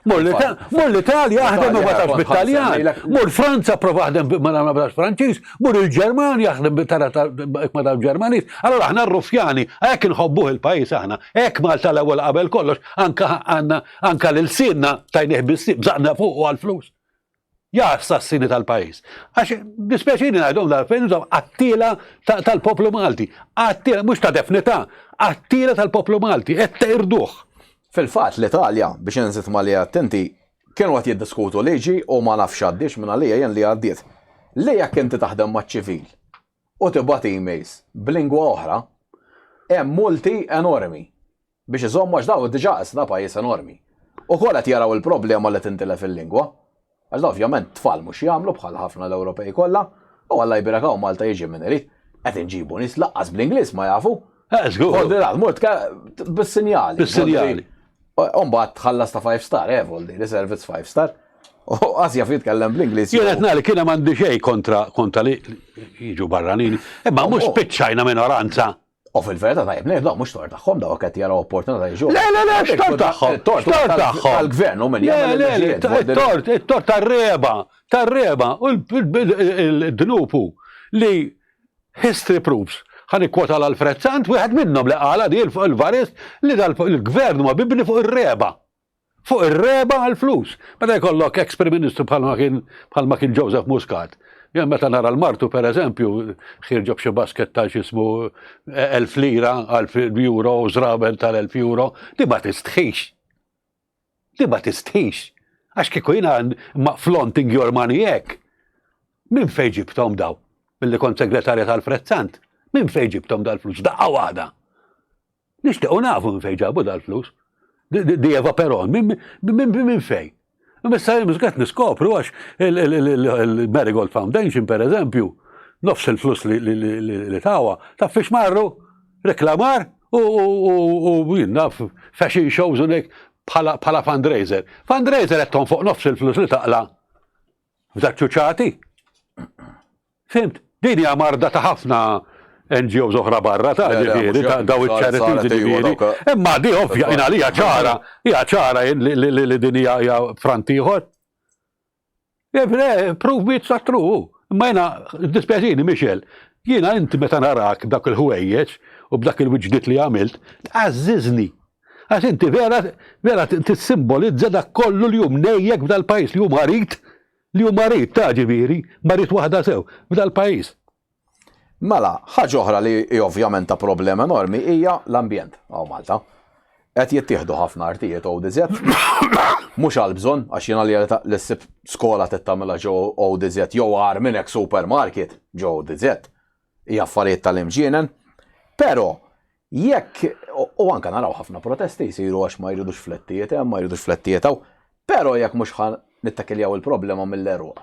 Mur l-Italja aħdem ma tafx bit-Taljan, mur Franza prova aħdem ma nafx Franċiż, mur il-Ġermanja aħdem tara ma tafx Ġermaniż. Allora aħna r-ruffjani, hekk inħobbuh il-pajjiż aħna, hekk Malta l-ewwel qabel kollox, anka għandna anka lil sinna tajnih biss bżaqna fuq għall-flus. Ja assassini tal-pajjiż. Għax dispjaċini ngħidhom dal fejn intom qattiela tal-poplu Malti. Qattiela mhux ta' defnità, qattiela tal-poplu Malti, qed teqirduh. Fil-fatt l-Italja, biex inżid ma' li għedt inti, kienu qed jiddiskutu liġi u ma nafx għaddiex minn għalija jien li għaddiet. Li jekk inti taħdem maċ-ċivil u tibgħat emails b'lingwa oħra, hemm multi enormi. Biex iżommu għax dawn diġà issa da pajjiż enormi. Ukoll qed jaraw il-problema li tintilef il-lingwa. Għax da ovvjament tfal mhux jagħmlu bħal ħafna l-Ewropej kollha, u Alla jbierek hawn Malta jiġi min irid. Qed inġibu nies laqqas bl-Ingliż ma jafu. Eh, żgur. Voldi ra, mort bis-sinjali. Bis-sinjali. U mbagħad tħallas ta' five star, eh, voldi, li servizz five star. U qas jaf jitkellem bl-Ingliż. Jien qed ngħid kien m'għandi xejn kontra kontra li jiġu barranin, imma mhux spiċċajna minoranza. U fil-verità tajjeb ngħid, mhux tort tagħhom dawk qed jaraw opportunità jiġu. Le, le, le, x'tort tagħhom. Tort tagħhom. Tal-gvern u min jagħmel. Le, le, tort, it-tort tar-reba, tar-reba u l-dnupu li history proves. Ħa nikkwota l-Alfred Sant, wieħed minnhom li qala di l-Varist li dal-gvern huwa mibni fuq ir-reba. Fuq ir-regħba għall-flus. Meta jkollok ex Prim Ministru bħalma kien bħalma kien Joseph Muscat. Jien meta nara l-martu per eżempju, ħierġa b'xi basket ta' x'ismu 1000 lira, 1000 euro, żraben tal-1000 euro, di ma tistħix. Di ma tistħix. Għax kieku jiena ma flaunting your money hekk. Minn fejn ġibthom daw? Milli kont segretarja tal-Fred Sant. Minn fejn ġibthom dal-flus? Daqqa waħda. Nixtiequ nafu minn fejn ġabu dal-flus. Di Eva Peron, minn fejn? Issa qed niskopru għax il-Marigold Foundation, per eżempju, nofs il-flus li tawa, taf fiex marru? Reklamar u naf fashion shows u bħala fundraiser. Fundraiser qed tonfoq nofs il-flus li taqla' f'daċ-ċuċati. Fhimt? Din hija marda ta' ħafna NGOs oħra barra ta' ġifieri, ta' daw iċ-charities ġifieri. Imma di ovvja, jien għalija ċara, hija ċara li din hija frant ieħor. Prove me it's not true. Imma jiena, dispjaċini Michel, jiena inti meta narak b'dak il-ħwejjeġ u b'dak il-wiġdiet li għamilt, tqażżiżni. Għax inti vera, vera tissimbolizza dak kollu li hu mnejjek f'dal-pajjiż, li hu marid Li hu marid ta' ġifieri, marid waħda sew, f'dal-pajjiż. Mela, ħaġa oħra li hi ovvjament ta' problema enormi hija l-ambjent hawn Malta. Qed jittieħdu ħafna artijiet ODZ, mhux għall-bżonn, għax jiena li li ssib skola trid tagħmilha ġo ODZ jew agħar minn hekk supermarket ġo ODZ. Hija affarijiet tal-imġienen. Però Jekk, u anke naraw ħafna protesti jsiru għax ma jridux flettijiet hemm, ma jridux flettijiet hawn, però jekk mhux ħa nittakiljaw il-problema mill-għeruq,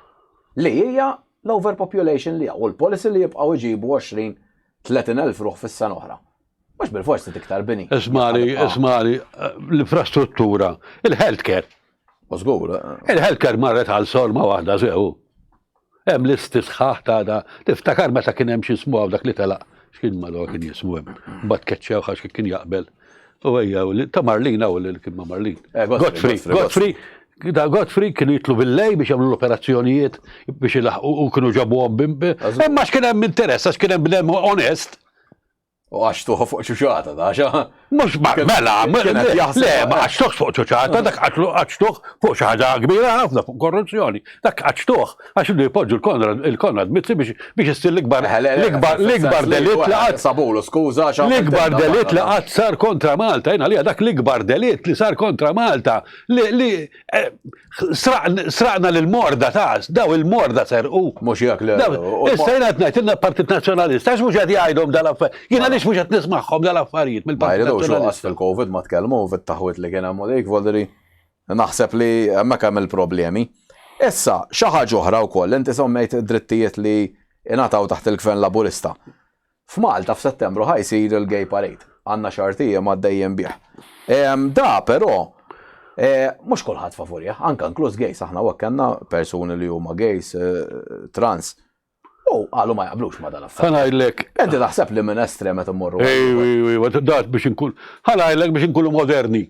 li hija l-overpopulation li hawn u l-policy li jibqgħu jġibu 20, 30 elf ruħ fis-sena oħra. Mhux bilfors trid iktar bini. Ismagħni, ismagħni, l-infrastruttura, il-healthcare. U żgur. Il-healthcare marret għal sorma waħda sew. Hemm listi sħaħ ta' da. Tiftakar meta kien hemm xi jismu dak li telaq, x'kien madwar kien jismu hemm. Mbagħad keċċew għax kien jaqbel. U ejja, ta' Marlin hawn li kien ma' Marlin. Eh, Godfrey, Godfrey, da Godfrey kienu jitlu bil-lej biex jagħmlu l-operazzjonijiet biex ilaħqu u kienu ġabuhom bim. Imma x'kien hemm interess, għax kien hemm bnedem onest. U għaxtuħ fuq ċuċata, da, xa? Mux ma, mela, le, ma għaxtuħ fuq ċuċata, dak għaxtuħ fuq xi ħaġa kbira ħafna, fuq korruzzjoni. Dak għaxtuħ, għax idu jpoġġu il-Konrad Mizzi biex issir l-ikbar, l-ikbar, l-ikbar delitt li qatt. Sabulu, skuża, L-ikbar delitt li qatt sar kontra Malta, jiena li dak l-ikbar delitt li sar kontra Malta, li eh, Sraqna lil morda ta' daw il-morda serqu. Mhux jekk le. Issa jiena qed ngħid ilna Partit Nazzjonalista għax mhux qed jgħidhom dal-affarijiet. Jiena għaliex mhux qed nismagħhom dal-affarijiet mill-Partit Nazzjonalista. Fil-Covid ma tkellmu fit-taħwit li kien hemm u dik voldri naħseb li hemmhekk hemm il-problemi. Issa, xi ħaġa oħra wkoll, inti semmejt id-drittijiet li ingħataw taħt il-Gvern Laburista. F'Malta f'Settembru ħa jsir il-Gay Parade. Għandna xahar t'ijiem għaddejjin bih. Da però mhux kulħadd favurih, anke inkluż gays, aħna hawnhekk kellna persuni li huma gays, trans, u qalu ma jaqblux ma' dan affarijiet. Ħa ngħidlek. Inti taħseb li minn estrem qed immorru. Ej, ej, dat biex inkun. Ħa ngħidlek biex inkunu moderni.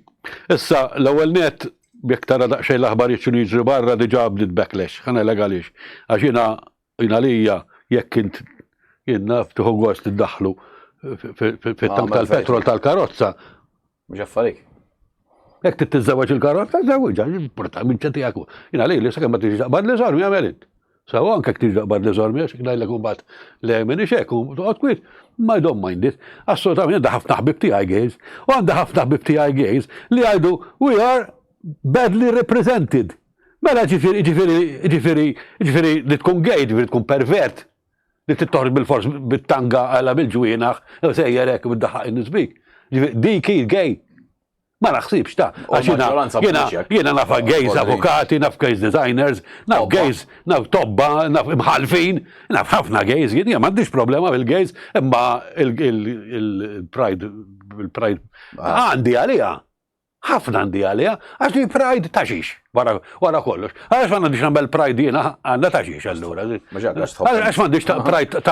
Issa, l-ewwel nett, jekk tara daqsxejn l-aħbarijiet x'inhu jiġri barra diġà bdiet backlash. Ħa ngħidlek għaliex. Għax jiena Jien għalija jekk int jien naf tieħu gost iddaħħlu fit-tank tal-petrol tal-karozza. Mhux affarik. Jekk trid tiżżewweġ il-karozza, żewwiġha, importa minn ċe tiegħek. Jiena li li sakemm ma tiġi taqbad li żormi għamel int. Sewa anke jekk tiġi taqbad li żormi għax ngħidlek imbagħad le minn hekk u toqgħod kwiet, ma I don't mind it. Assolutament għandha ħafna ħbib tiegħi gays u għandha ħafna ħbib tiegħi gays li jgħidu we are badly represented. Mela ġifieri ġifieri ġifieri ġifieri li tkun gay, ġifieri tkun pervert. Li trid toħroġ bil-fors bit-tanga għala bil-ġwienaħ, u sejjer hekk u ddaħħaq in-nies bik. Dik hi gay. Ma naħsibx ta' għax jiena jiena naf gays avukati, naf gays designers, naf gays, naf tobba, naf imħalfin, naf ħafna gays, jien m'għandix problema bil-gays, imma il-pride il-pride ah. għandi għaliha. Ħafna għandi għaliha, għax li pride ta' xiex, wara kollox. Għax ma għandix nagħmel pride jiena għandha ta' xiex allura. Għax ma għandix pride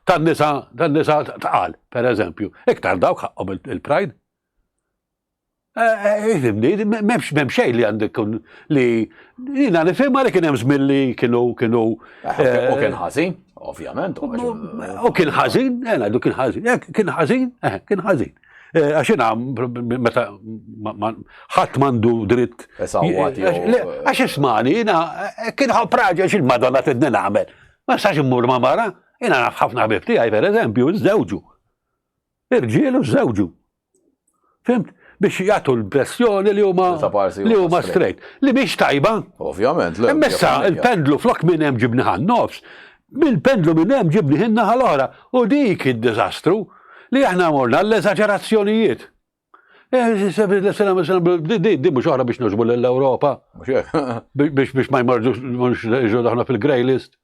tan-nisa tan-nisa tqal, per eżempju. Iktar dawk ħaqhom il-pride. Ifimni, eh, eh, memx memx xejn li għandek li jiena nifhimha li kien hemm żmien li kienu kienu. Eh, u kien ħażin, ovvjament. U kien ħażin, ngħidu kien ħażin, kien ħażin, kien ħażin. Eh, għax jiena meta ħadd m'għandu dritt. Għax ismani, jiena eh, kien ħobb raġel x'il-Madonna tridni nagħmel. Ma nistax immur ma' mara, jiena naf ħafna ħbieb tiegħi pereżempju, żewġu. Irġiel u żewġu. Fimt? Biex jagħtu l-impressjoni li huma li huma straight. Li mhix tajba. Ovvjament. Imma il-pendlu flok minn hemm ġibni ħan nofs, bil-pendlu minn hemm ġibni ħin-naħa l-oħra. U dik id-diżastru li aħna morna l-eżaġerazzjonijiet. Di mhux oħra biex noġbu l-Ewropa. Biex biex ma jmorġux daħna fil-grey list.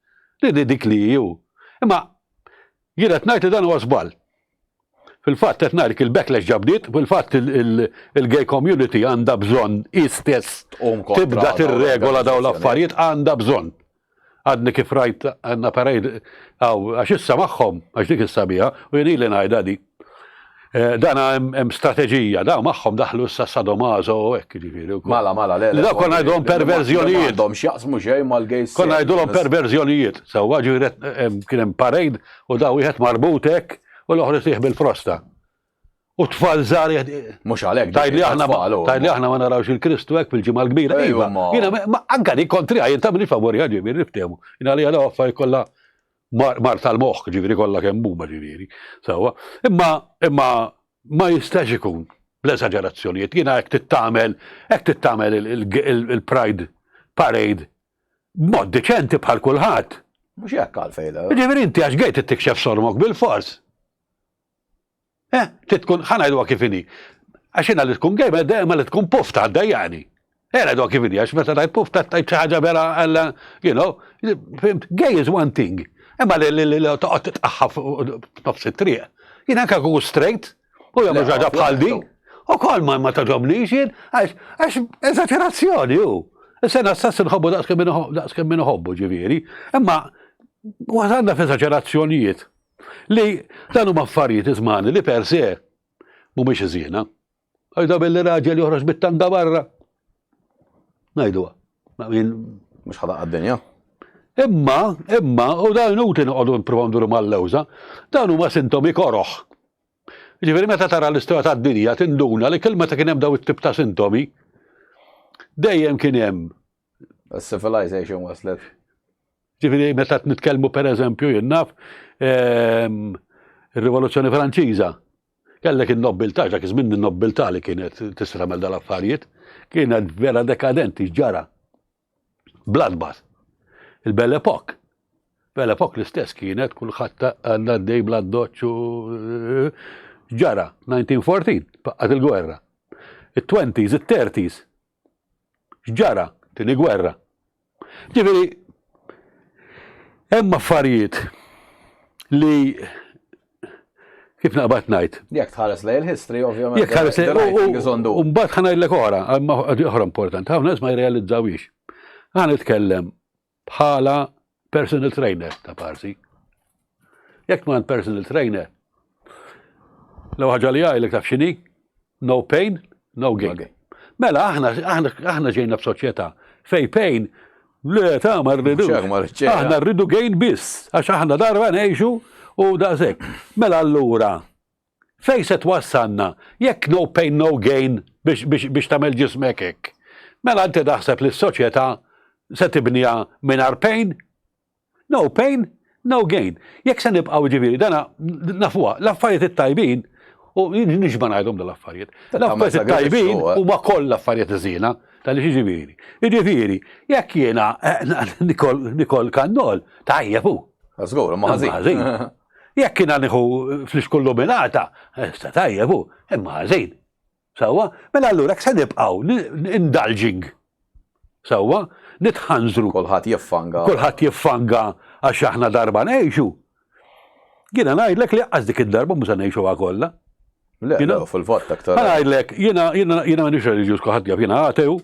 Di dik li ju. Imma jien qed ngħid li dan huwa żball. Fil-fatt qed ngħidlek il-backlash ġa bdiet, fil-fatt il-gay community għandha bżonn hi stess tibda tirregola dawn l-affarijiet għandha bżonn. Għadni kif rajt għandna parade għax issa magħhom, għax dik is-sabiħa, u jien ili ngħidha di. Eh, dan hemm strateġija, da magħhom daħlu issa sadomaso u hekk ġifieri. Mela, mela, le. Da konna ngħidulhom perverżjonijiet. Għandhom x'jaqsmu xejn mal-gays. Konna ngħidulhom perverżjonijiet. Sewwa ġifieri kien hemm parade u da wieħed marbut hekk u l-oħra tih bil-frosta. U tfal żgħar Mhux għalhekk. Tgħidli aħna tgħidli aħna ma narawx il-Kristu hekk fil-ġimgħa l-kbira. Iva, jiena anke dik kontri jien ta' minix favori ġifieri niftehmu. Jiena għalija l affarijiet kollha mar tal-moħħ ġifieri kollha kemm huma ġifieri. Sewwa. Imma imma ma jistax ikun bl-eżaġerazzjonijiet. Jiena hekk tittamel hekk tittamel il-Pride Parade b'mod deċenti bħal kulħadd. Mhux hekk għalfejn. Ġifieri inti għax gejt tikxef sormok bil-fors. Eh, trid tkun, ħa ngħiduha kif inhi. Għax jiena li tkun gay, ma li tkun pufta għaddejjani. Eh, ngħiduha kif inhi, għax meta tgħid pufta tgħid xi ħaġa vera għalla, you know, fimt, gay is one thing. Imma li li li toqgħod titqaħħa f'nofs it-triq. Jien anke kieku straight, u jagħmlu xi ħaġa bħal di. U kol ma ma togħġobnix jien, għax eżaġerazzjoni hu. Issa stess inħobbu daqskemm min iħobbu ġifieri. Imma wasalna f'eżaġerazzjonijiet. Li dan huma affarijiet iżmani li per se mhumiex iżjena. Għajda billi raġel joħroġ bit-tanga barra. Ngħiduha. Mhux ħadaq għad-dinja. Imma, imma, u dan inutli noqogħdu nipprovaw nduru mal-lewża, dan huma sintomi koroħ. Ġifieri meta tara l-istorja tad-dinja tinduna li kull meta kien hemm daw it-tip ta' sintomi, dejjem kien hemm. Civilization waslet. Ġifieri meta qed nitkellmu pereżempju jien naf ehm, ir-Rivoluzzjoni Franċiża. Kellek in-nobbiltà, dak iż-żmien in-nobbiltà li kienet tista' tagħmel dal-affarijiet, kienet vera dekadenti ġara. Bloodbath. Il-Belle Epoque. Belle Epoque l-istess kienet kulħadd għandha dej bla doċċ u ġara 1914, faqqat il-gwerra. It-20s, it-30s. X'ġara? Tieni gwerra. Ġifieri, hemm affarijiet li kif naqbad ngħid. Jekk tħares lejn il-history, ovvjament. Jekk tħares lejn U mbagħad ħa ngħidlek oħra, oħra importanti, ħafna nies ma jirrealizzawhiex. Ħa nitkellem bħala personal trainer ta' parsi. Jekk ma personal trainer, l ħaġa li jgħidlek taf x'inhi? No pain, no gain. Mela aħna aħna aħna ġejna f'soċjetà fej pain le ta' ma rridu. Aħna rridu gain biss għax aħna darba ngħixu u daqshekk. Mela allura fej se twassalna jekk no pain no gain. biex, biex, biex tagħmel ġismek hekk. Mela inti taħseb li s-soċjetà se tibniha mingħajr pain? No pain, no gain. Jekk se nibqgħu ġifieri, dana nafuha, l-affarijiet it-tajbin, u nixba ngħidhom dal-affarijiet. L-affarijiet it-tajbin eh. huma kollha affarijiet iżina, tal ġifieri. Jiġifieri, jekk jiena eh, nikol kannol, tajjeb hu. Żgur, ma ħażin. Jekk jiena nieħu flixkun luminata, eh, sta tajjeb hu, imma ħażin. Sewwa? Mela allura jekk se nibqgħu indulging. Sewwa? Nitħanżru. Kulħadd jiffanga. Kulħadd jiffanga għax aħna darba ngħixu. Jiena ngħidlek li qas dik id-darba mhux se ngħixuha kollha. Le, fil-fatt aktar. Ngħidlek, jiena jiena jiena m'għandix reliġjuż kulħadd jaf, jiena atew,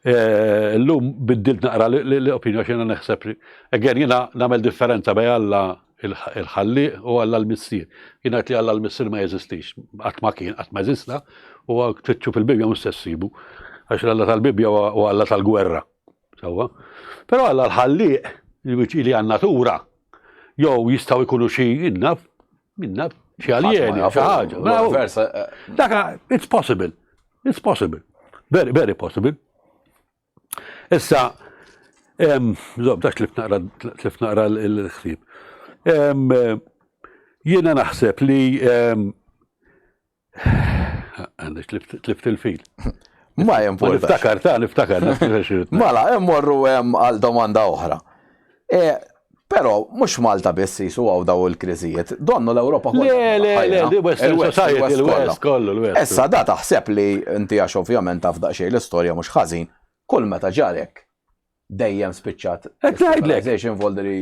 Eh, illum biddilt naqra l-opinjoni għax jiena neħseb li. Again, jiena nagħmel differenza bej Alla il-ħalliq u Alla l-missier. Jiena li Alla l-missier ma jeżistix, qatt ma kien, qatt ma eżista, u tfittxu fil-Bibbja mhux se ssibu. Għax l-Alla tal-Bibbja u Alla tal-gwerra. Sewwa. Però Alla l-ħalliq li għan natura jew jistgħu jkunu xi innaf, minnaf, xi aljeni, xi ħaġa. Eh. Dak, it's possible. It's possible. Very, very possible. Issa, zob, dak tlif naqra tlif naqra l-ħsieb. Jiena naħseb li għandek tlift il-fil. Ma jimporta. Niftakar, ta' niftakar. Mela, immorru għal domanda oħra. E, Però mhux Malta biss jisu għaw daw il-kriżijiet, donnu l-Ewropa kollha. Le, le, le, the Western Society, il-West kollu, l-West. Issa da taħseb li inti għax ovvjament taf daqsxejn l-istorja mhux ħażin, kull meta ġarek dejjem spiċċat. Qed ngħidlek. Involdri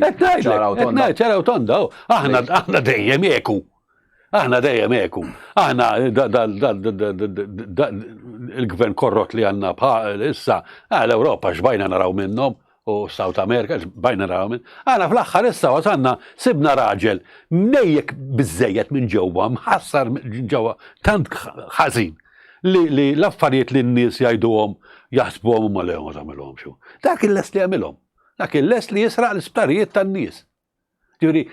ċara u tonda. Ċara u tonda, aħna aħna dejjem eku. Aħna dejjem eku. Aħna il-gvern korrot li għandna bħal issa, ah, l-Ewropa xbajna naraw minnhom u South America, bajna naraw minn. Għana fl-aħħar issa wasanna sibna raġel mnejjek biżejjed minn ġewwa, mħassar minn ġewwa, tant ħażin li, li l-affarijiet li n-nies jgħiduhom jaħsbuhom huma li ma tagħmilhomx. Dak il-lest li jagħmilhom. Dak il-lest li jisraq l-isptarijiet tan-nies. Ġifieri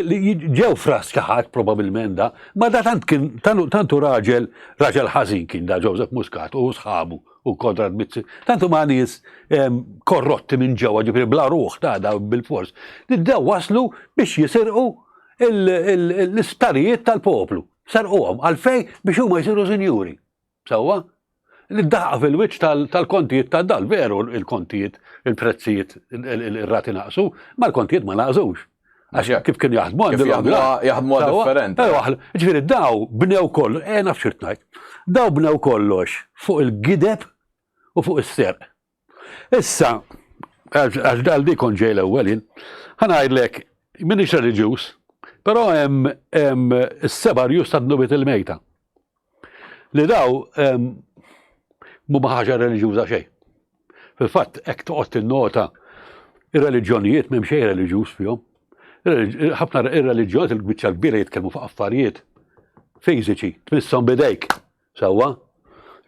li ġew fras xi ħadd probabbilment da, ma da tant kien tantu raġel, raġel ħażin kien da Joseph Muscat u sħabu u Konrad Mizzi, tant huma nies korrotti minn ġewwa, ġifieri bla ruħ ta' da bil-fors, li dew waslu biex jisirqu l-isptarijiet tal-poplu. Sarquhom għalfejn biex huma jsiru sinjuri. Sewwa? Li daħqa fil-wiċċ tal-kontijiet tad-dal, veru il-kontijiet, il-prezzijiet, ir-rati naqsu, ma l-kontijiet ma naqsux. Għax kif kienu jaħdmu għandu Jaħdmu differenti. Ġifieri daw bnew kollox, eh naf xirt ngħid. Daw bnew kollox fuq il-gideb u fuq is-serq. Issa, għax dal di kont ġej l-ewwel jien, ħa ngħidlek, m'iniex reliġjuż, però hemm is-seba' rjus ta' dnubiet il-mejta. Li daw mhuma ħaġa reliġjuża xejn. Fil-fatt, hekk toqgħod tinnota ir-reliġjonijiet m'hemm xejn reliġjuż fihom. Ħafna ir-reliġjonijiet il-biċċa kbira jitkellmu fuq affarijiet fiżiċi, tmisshom bidejk. Sewwa?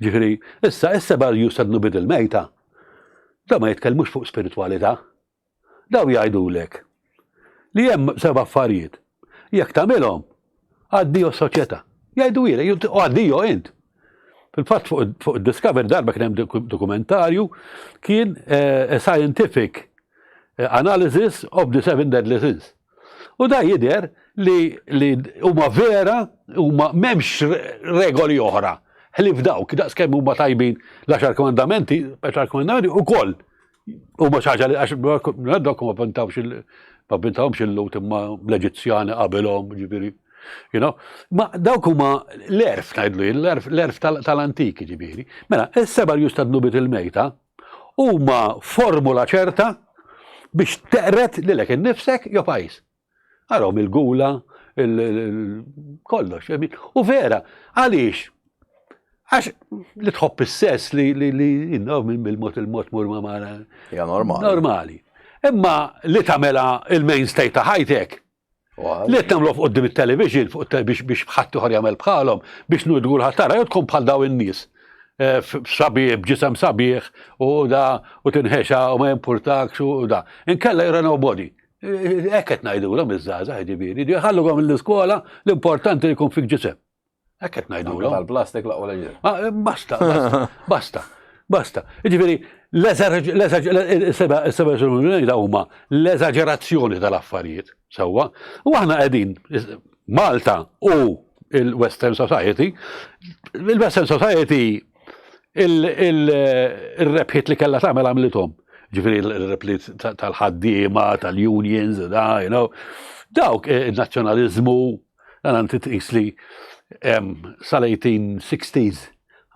Ġifieri, issa is-seba' rjus ta' dnubiet il-mejta, dawn ma jitkellmux fuq spiritwalità. Dawn jgħidulek li hemm seba' affarijiet. Jekk tagħmilhom, addio s-soċjetà. Jgħiduhielek, u addio int. Fil-fatt fuq Discovery darba kien hemm dokumentarju kien eh, a scientific eh, analysis of the seven deadly sins. U da jidher li li huma vera huma m'hemmx regoli oħra ħlief dawk daqskemm huma tajbin l-għaxar kmandamenti, l-għaxar kmandamenti ukoll huma xi ħaġa li għax dawk ma vintawx ma vintawhomx il-Lhud imma l-Eġizzjani qabilhom, ġifieri. You know? Ma dawk huma l-erf ngħidlu jien, l-erf tal-antiki ġifieri. Mela, is-seba' rjus ta' dnubiet il-mejta huma formula ċerta biex teqred lilek innifsek jew pajjiż. Arahom il-gula, kollox. U vera, għaliex? Għax li tħobb is-sess li li li minn bil-mod il-mod mur ma mara. Ja normali. Normali. Imma li tagħmela il-mainstay ta' ħajtek, Li qed nagħmluh fuq quddiem it-television fuq biex biex ħadd ieħor jagħmel bħalhom biex nudgu l tara jew tkun bħal daw in-nies. Eh, sabiħ, b'ġisem sabiħ u da u tinħexa u ma jimpurtakx u da. Inkella jura nobody. Eh, hekk qed ngħidulhom iż-żgħażagħ ġifieri, ħalluhom l-iskola l-importanti li jkun fik ġisem. Hekk qed ngħidulhom. Tal-plastik laqwa li ġiet. Ah, basta, basta, basta. Jiġifieri l-eżaġerazzjoni huma l-eżaġerazzjoni tal-affarijiet, sewwa. U aħna qegħdin Malta u il-Western Society, il-Western Society il-rebħiet li kellha tagħmel għamlithom. Ġifieri il-rebħiet tal-ħaddiema, tal-unions, da, you know. Dawk eh, il-nazzjonaliżmu, Dan għanti tqis li sal-1860s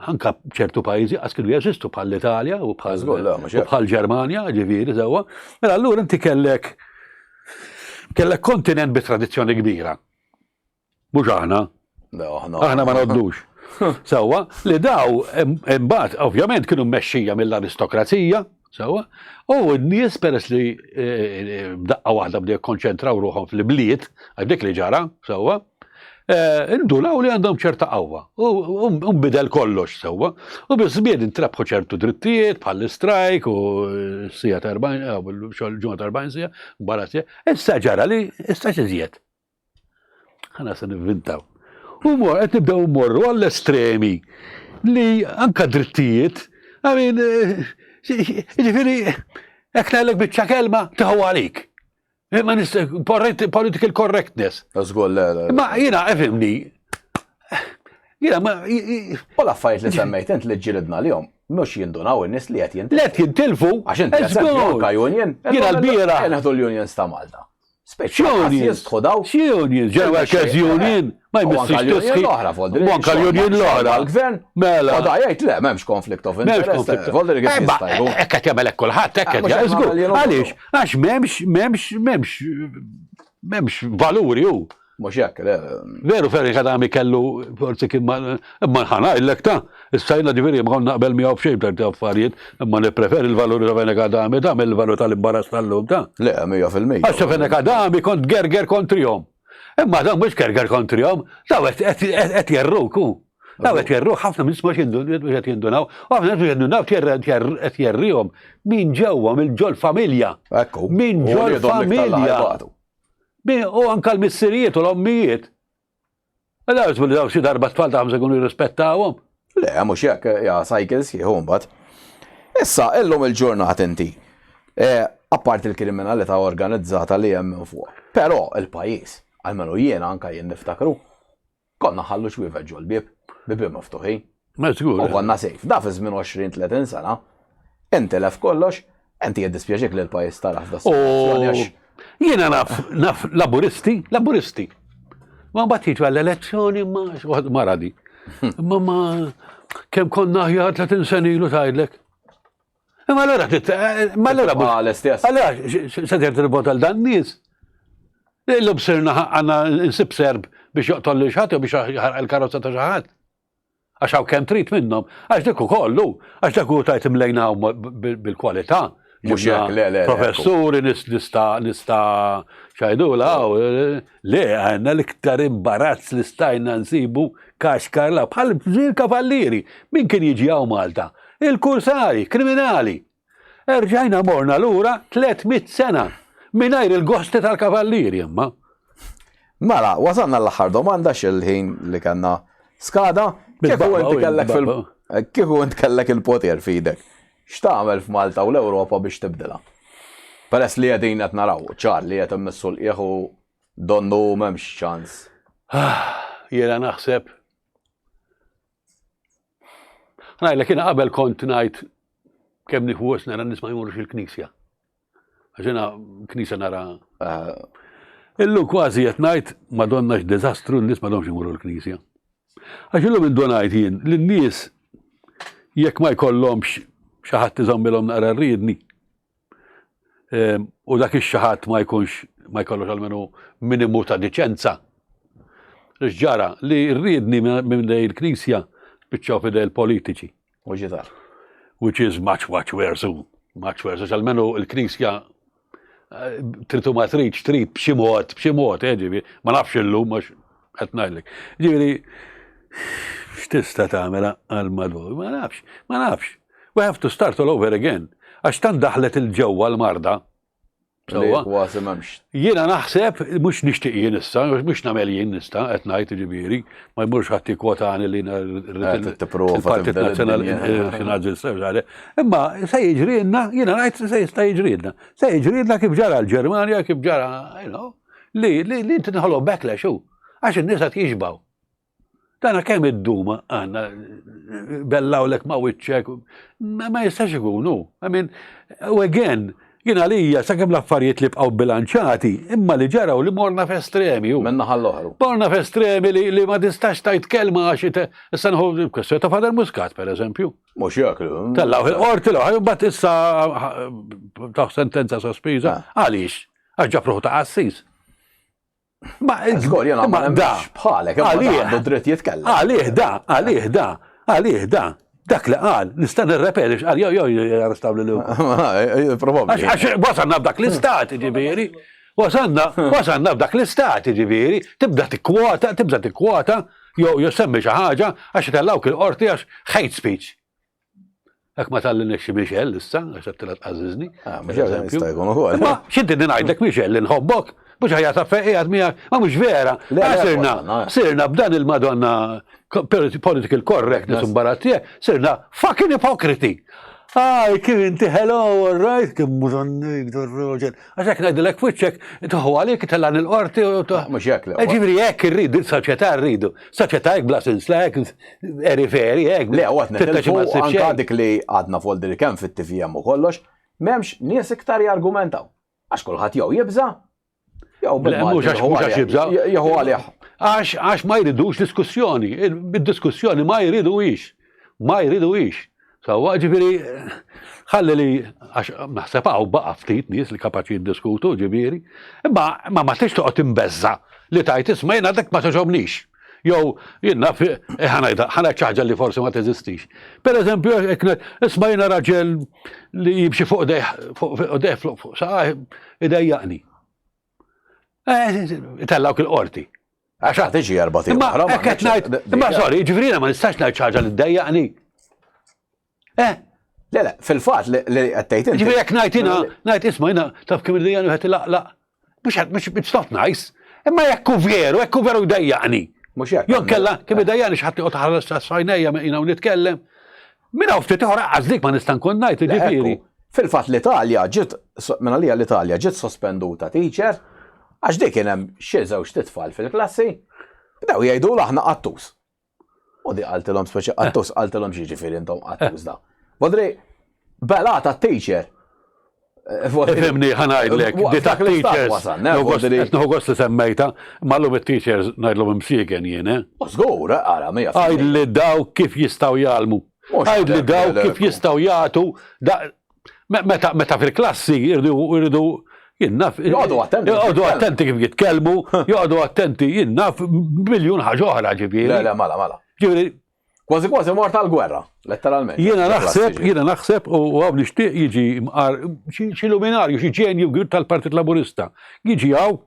anka ċertu pajjiżi qas kienu jeżistu bħal l-Italja u bħal Ġermanja, ġifieri sewwa. Mela allura inti kellek kellek kontinent bi tradizzjoni kbira. Mhux aħna. Aħna ma noddux. Sewwa, li daw imbagħad ovvjament kienu mmexxija mill-aristokrazija, Sewwa? U n-nies peress li eh, b'daqqa waħda bdew jikkonċentraw ruħhom fl-ibliet, għal dik li ġara, sewwa, eh, indunaw li għandhom ċerta qawwa. U nbidel kollox sewwa. U biż-żmien intrebħu ċertu drittijiet bħall-istrajk u sija ta' 40, xogħol ġimgħa ta' 40 sija, barra sija. Issa ġara li issa x'iżjed. Ħana se nivvintaw. U mor, qed nibdew mmorru għall-estremi li anka drittijiet, I mean, eh, ġifieri, hekk ngħidlek biċċa kelma tieħu għalik. Eh, ma nista' political correctness. Żgur le. Ma jiena efimni. Jiena ma. U l-affarijiet li semmejt int li ġġilidna lihom, mhux jindunaw in-nies li qed jintilfu. Li qed jintilfu. Għax inti anka union. Jiena l-biera. Neħdu l-unions ta' Malta. X'unions? Jistħu daw. X'unions? General Workers Union? Ma jmissix tisħi. L-oħra, Voldri. Anka l-union l-oħra. L-gvern. Mela. U da jgħid le, m'hemmx conflict of interest. M'hemmx conflict. Voldri kif jista' jkun. Hekk qed jagħmel hekk kulħadd, hekk qed jagħmel. Għaliex? Għax m'hemmx m'hemmx m'hemmx m'hemmx valuri hu. Mhux hekk, le. Veru Ferry Kadami kellu forsi kien ma imma ħanajlek ta' issa jiena ġifieri ma kont naqbel miegħu f'xejn b'ċerti affarijiet, imma nippreferi l-valuri ta' Fenech Adami ta' mill-valur tal-imbarazz tal-lum ta'. Le, 100%. Għax ta' Fenech Adami kont gerger kontrihom. Imma dawn mhux gerger kontrihom, dawn qed jerruk hu. Dawn qed jerruk ħafna minn mhux qed jindunaw, u ħafna nies mhux jindunaw qed jerrihom min ġewwa mill-ġol familja. Ekku. Min ġol familja. U anka l-missirijiet u l-ommijiet. Mela jismu li daw xi darba tfal tagħhom se jkunu jirrispettawhom. Le, mhux hekk, ja cycles jieħu mbagħad. Issa, illum il-ġurnat inti, eh, apparti l-kriminalità organizzata li hemm minn fuq. Però il-pajjiż, almenu jiena anka jien niftakru, Konna nħallu xwievet ġol-bieb, bibien miftuħin. Ma żgur. U konna safe. Da fi żmien 20-30 sena, intilef kollox, inti jiddispjaċik li l-pajjiż taraf da situazzjoni Jiena naf, naf laburisti, laburisti. Ma mbagħad jiġu għall-elezzjoni ma mara di. Ma ma kemm konna aħjar 30 sena ilu tgħidlek. Imma allura ma allura mhux l-istess. Allura se terġa' għal dan nies. Illum sirna għandna nsib serb biex joqtol lil xi ħadd jew biex jaħraq il-karozza ta' xi ħadd. Għax hawn kemm trid minnhom. Għax dik ukoll hu, għax dak hu tajt imlejna bil-kwalità. Mhux hekk, le, le. Professuri nista' nista' xajdula, le għandna l-iktar imbarazz li stajna nsibu kaxkar la bħal kavallieri. Min kien jiġi hawn Malta? Il-kursari, kriminali. Erġajna morna lura 300 sena mingħajr il-gosti tal-kavallieri imma. Mela, wasalna l-aħħar domanda xil-ħin li kellna skada. Kieku inti kellek fil kieku int kellek il-poter f'idek. X'tagħmel f'Malta u l-Ewropa biex tibdilha? Peress li qegħdin qed naraw ċar li qed immissu l-qiegħ u donnu m'hemmx ċans. Jiena naħseb Ngħidlek jiena qabel kont ngħid kemm nieħu gost nara nies ma jmorrux il-knisja. Għax jiena knisja nara. Eh. Illum kważi qed ngħid Madonna x'diżastru n-nies m'għadhomx imorru l-knisja. Għax illum indunajt jien li n-nies jekk ma jkollhomx xi ħadd iżommilhom naqra rridni, Ehm, u dak ix ħadd ma jkunx ma jkollux almenu minimu ta' diċenza. Ġara li rridni minn dej il-Knisja spiċċaw fidej il-politiċi. U ġitar. Which is much, much worse, much worse, għax almenu il-Knisja eh, tritu ma tridx, trid b'xi mod, b'xi mod, eh, ġifieri, ma nafx illum għax qed ngħidlek. Ġifieri, x'tista' tagħmel għal madwar? Ma nafx, ma nafx. We have to start all over again. Għax tant daħlet il-ġewwa l-marda. Sewwa. Kważi m'hemmx. Jiena naħseb, mhux nixtieq jien issa, mhux nagħmel jien nista' qed ngħid jiġifieri, ma jmurx ħadd jikkwotani li il-Partit Nazzjonali. Imma se jiġrilna, jiena ngħid se jista' jiġrilna. Se jiġrilna kif ġara l-Ġermanja, kif ġara, you know, li li li tinħoloq backlash hu. Għax in-nies qed jixbgħu. Dana kemm idduma għandna bellawlek ma' wiċċek, ma jistax ikunu. I mean, u again, jien għalija sakemm l-affarijiet li bqgħu bilanċati, imma li ġaraw li morna f'estremi. Minna ħall-oħru. Morna f'estremi li, li ma tistax tajt kelma għax issa nħu kwestjoni ta' Father Muscat, per eżempju. Mhux jekk. Tellaw il-qorti l-oħra, mbagħad issa ta' sentenza sospiża. Ah. Għaliex? Għax ġab ruħu ta' qassis. Ma żgur jena ma da bħalek, għalih għandu dritt jitkellem. Għalih da, għalih da, għalih da. Dak li qal, nista' nirrepeti x'qal jew jew jarrestaw lil eh, Probabbli. Għax wasalna f'dak l-istat, ġifieri. Wasalna, wasalna f'dak l-istat, ġifieri, tibda tikkwota, tibda tikkwota, jew jew semmi xi ħaġa għax itellgħuk il-qorti għax hate speech. Hekk ma tallinekx xi Michel issa, għax qed tilgħab tqażżiżni. Ah, mhux jista' jkun ukoll. Ma x'inti ngħidlek Michel li nħobbok, mhux ħajja ta' fejn qiegħed miegħek, ma mhux vera. Sirna, eh. sirna b'dan il-Madonna political correctness imbarazz tiegħek, sirna fucking ipokriti. Aj, kif inti hello, all right, kif mhux għandik dar-raġel. Għax hekk ngħidilek f'wiċċek, tuħu għalik, tellan il-qorti. Mhux hekk le. Ġifieri hekk irridu, soċjetà rridu. Soċjetà hekk bla sinsla hekk eriferi hekk. Le, għat nitilfu anka dik li għadna foldi li kemm fit-TVM u kollox, m'hemmx nies iktar jargumentaw. Għax kulħadd jew jibża' jew mhux għax mhux għax jibża'. Jew għalih. Għax għax ma jridux diskussjoni. Id-diskussjoni ma jriduhiex. Ma jriduhiex. Sewwa, ġifieri, ħalli li, għax naħseb hawn baqa' ftit nies li kapaċi jiddiskutu, ġifieri, imma ma ma tridx toqgħod imbeżża' li tgħid isma' jiena dak ma togħġobnix. Jew jien naf, eh, ħa ngħidha, ħa ngħid xi ħaġa li forsi ma teżistix. Pereżempju, jekk ngħid, isma' jiena raġel li jimxi fuq idejh, fuq idejh, fuq saqajh, idejjaqni. Eh, itellgħuk il-qorti. Għax għad tiġi erba' tim oħra. Ma qed ngħid, imma sorry, ġifieri ma nistax ngħid xi ħaġa li ddejjaqni. Eh. Le, le, fil-fatt li qed tgħid inti. Ġifieri jekk ngħid jiena, ngħid isma' jiena taf kemm iddejjaqni wieħed ilaqlaq. Mhux mhux it's not nice. Imma jekk hu veru, jekk hu veru jdejjaqni. Mhux hekk. Jew kella kemm idejjaqni xi ħadd joqgħod ħares f'għajnejja jiena u nitkellem. Minn hawn ftit ieħor aqqas dik ma nista' nkun ngħid, jiġifieri. Fil-fatt l-Italja ġiet, minn għalija l-Italja ġiet sospenduta teacher għax dik kien hemm xi żewġt itfal fil-klassi bdew jgħidulha aħna qattus. U di qaltilhom speċi qattus qaltilhom x'jiġifieri intom qattus da. Vodri belata t-teacher. Ifhimni ħa ngħidlek, di ta' teachers. Nieħu gost li semmejta, ma llum it-teachers ngħidlhom imsieken jien, eh? Żgur, ara, mija. Għidli daw kif jistgħu jgħallmu. Għidli daw kif jistgħu jagħtu meta meta fil-klassi jridu jridu jien naf. Joqogħdu attenti. Joqogħdu attenti kif jitkellmu, joqogħdu attenti jien naf miljun ħaġa oħra ġifieri. Le, le, mela, mela. Ġifieri Kważi kważi mort għal-gwerra, letteralment. Jiena naħseb, jiena naħseb u hawn nixtieq jiġi mqar xi luminarju, xi ġenju kbir tal-Partit Laburista. Jiġi hawn,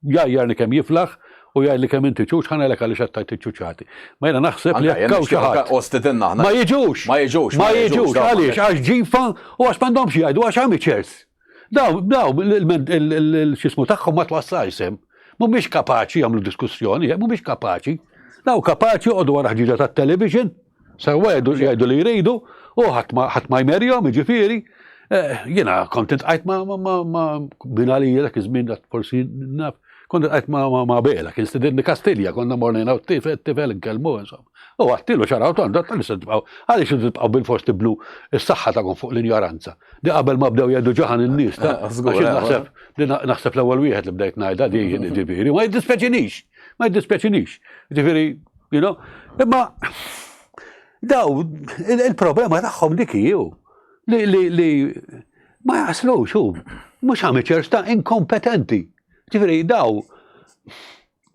jgħajjarni kemm jiflaħ u jgħidli kemm inti ċuċ, ħa ngħidlek għaliex qed tgħid iċ-ċuċati. Ma jiena naħseb li jekk hawn xi ħadd. Ma jiġux. Ma jiġux. Ma jiġux. Għaliex? Għax ġifa u għax m'għandhomx jgħidu għax amateurs. Daw, daw, l-xismu tagħhom ma twassalx sem. Mhumiex kapaċi jagħmlu diskussjoni, eh, mhumiex kapaċi. Daw kapaċi joqogħdu wara ħġiġa tat-television, sewwa jgħidu li jridu, u ħadd ma jmerjhom, jiġifieri. Eh, jiena kont intqajt ma minn għalija dak iż-żmien forsi naf, kont intqajt ma Bela, kien stidinni Kastilja, konna morna jiena u t-tifel nkellmu, insomma. U għattilu xaraw tonda, tal se tibqgħu, għaliex tibqgħu bil-fors tibnu s-saħħa tagħkom fuq l-injoranza. Di qabel ma bdew jgħidu ġaħan in-nies ta' naħseb li naħseb l-ewwel wieħed li bdejt ngħidha di ġifieri, ma jiddispjaċinix, ma jiddispjaċinix. Ġifieri, you know, imma daw il-problema tagħhom dik hi li li li ma jaslux hu mhux amateurs ta' inkompetenti. Ġifieri daw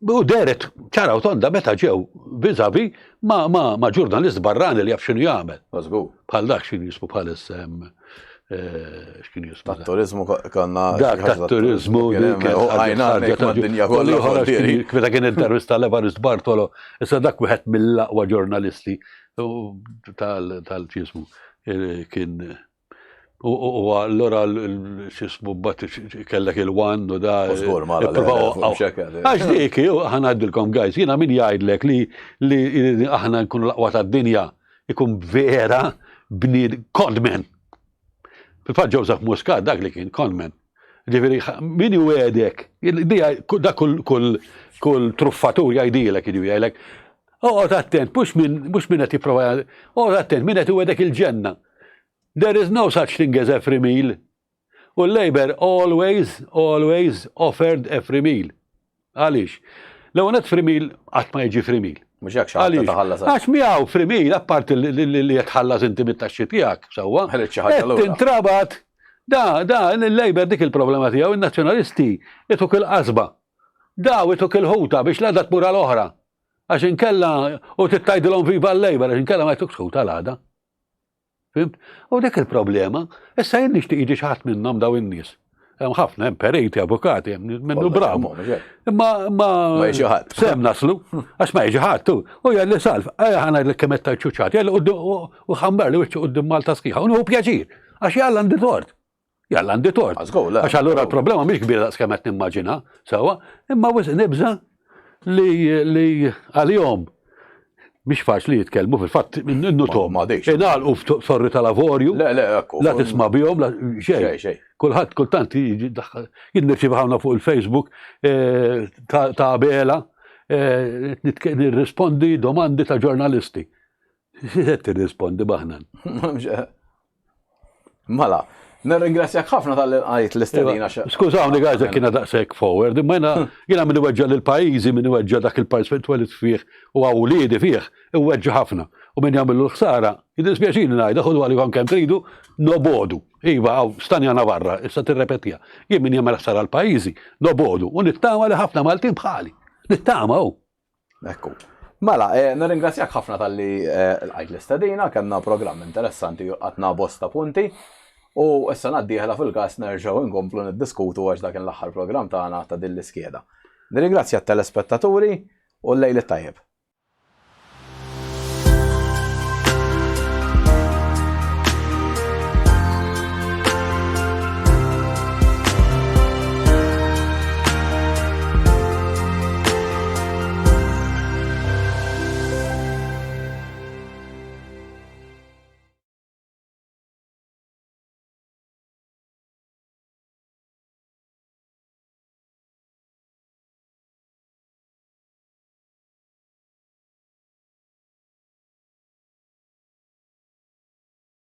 U dehret ċara u tonda meta ġew vis-a-vis ma' ma' ma' ġurnalist barrani li jaf x'inhu jagħmel. Żgur. Bħal dak x'inhu jismu bħalissa hemm eh, x'kien jismu. Tat-turizmu konna. Dak tat-turizmu dik ħarġa tad-dinja kollha. Meta kien intervista l-Evarist Bartolo, issa dak wieħed mill-aqwa ġurnalisti tal-ġismu eh, kien. U allura x'ismu bat kellek il-one u da. Żgur ma Għax dik, ħa ngħidilkom guys, jiena min jgħidlek li li aħna nkunu l-aqwa tad-dinja ikun vera bnied conman. Fil-fatt Joseph Muscat dak li kien conman. Ġifieri min jwegħdek, da kull kull kull truffatur jgħidilek jiġifieri jgħidlek, oqgħod attent, mhux min mhux min qed jipprova oqgħod attent min qed iwegħdek il-ġenna. There is no such thing as a free meal. U l-Labour always, always offered a free meal. Għaliex? L-ewwel nett free meal qatt ma jiġi free meal. Mhux hekk xi ħadd tħallas. Għax miegħu free meal apparti li qed tħallas inti mit-taxxi tiegħek, sewwa. Tintrabat da da il-Labour dik il-problema tiegħu in-Nazzjonalisti ituk il-qasba. Daw ituk il-ħuta biex l-għada tmur għal oħra. Għax inkella u tittajdilhom viva l-Labour għax inkella ma jtukx ħuta l-għada. Fimt? U dik il-problema, issa jien nixtieq jiġi xi ħadd minnhom daw in-nies. Hemm ħafna, hemm periti, avukati, hemm minnu bravu. Imma ma ma jiġi ħadd. Sem naslu, għax ma jiġi ħadd tu. U jgħalli salf, ejja ħa ngħidlek kemm qed tgħid ċuċat, jgħalli u ħambar li wiċċu quddiem Malta sħiħa, u nieħu pjaċir, għax jalla għandi tort. Jalla għandi tort. Għax allura l-problema mhix kbira daqs kemm qed nimmaġina, sewwa, imma wisq nibża li li għalihom mhix faċli jitkellmu fil-fatt innutom. Ingħalqu f'torri tal-avorju. Le, le, ekku. La tisma' bihom, la xejn. Kulħadd kultant jien nirċievi ħafna fuq il-Facebook eh, ta' Abela eh, nirrispondi domandi ta' ġurnalisti. X'qed tirrispondi baħnan? Mela, nirringrazzjak ħafna tal-li għajt l-istedina. Iva, skużawni guys jekk kiena daqshekk forward, imma jiena jiena min iweġġa' lil pajjiżi, min iweġġa' dak il-pajjiż fejn twelidt fih u għawliedi fih, iweġġa' ħafna. U min jagħmillu l-ħsara, jiddispjaċini ngħidha, ħudu għalikom kemm tridu, nobodu. Iva, hawn Stanja Navarra, issa tirrepetiha. Jien min jagħmel ħsara l pajjiżi, nobodu. U nittama li ħafna Maltin bħali. Nittama hu. Ekku. Mela, eh, nirringrazzjak ħafna tal-li eh, l-għajt l-istedina, kellna programm interessanti u għatna bosta punti. U issa ngħaddieħla fil-każ nerġgħu nkomplu niddiskutu għax dak l-aħħar programm tagħna ta' din l-iskeda. Nirringrazzja t-telespettaturi u l-lejl it-tajjeb.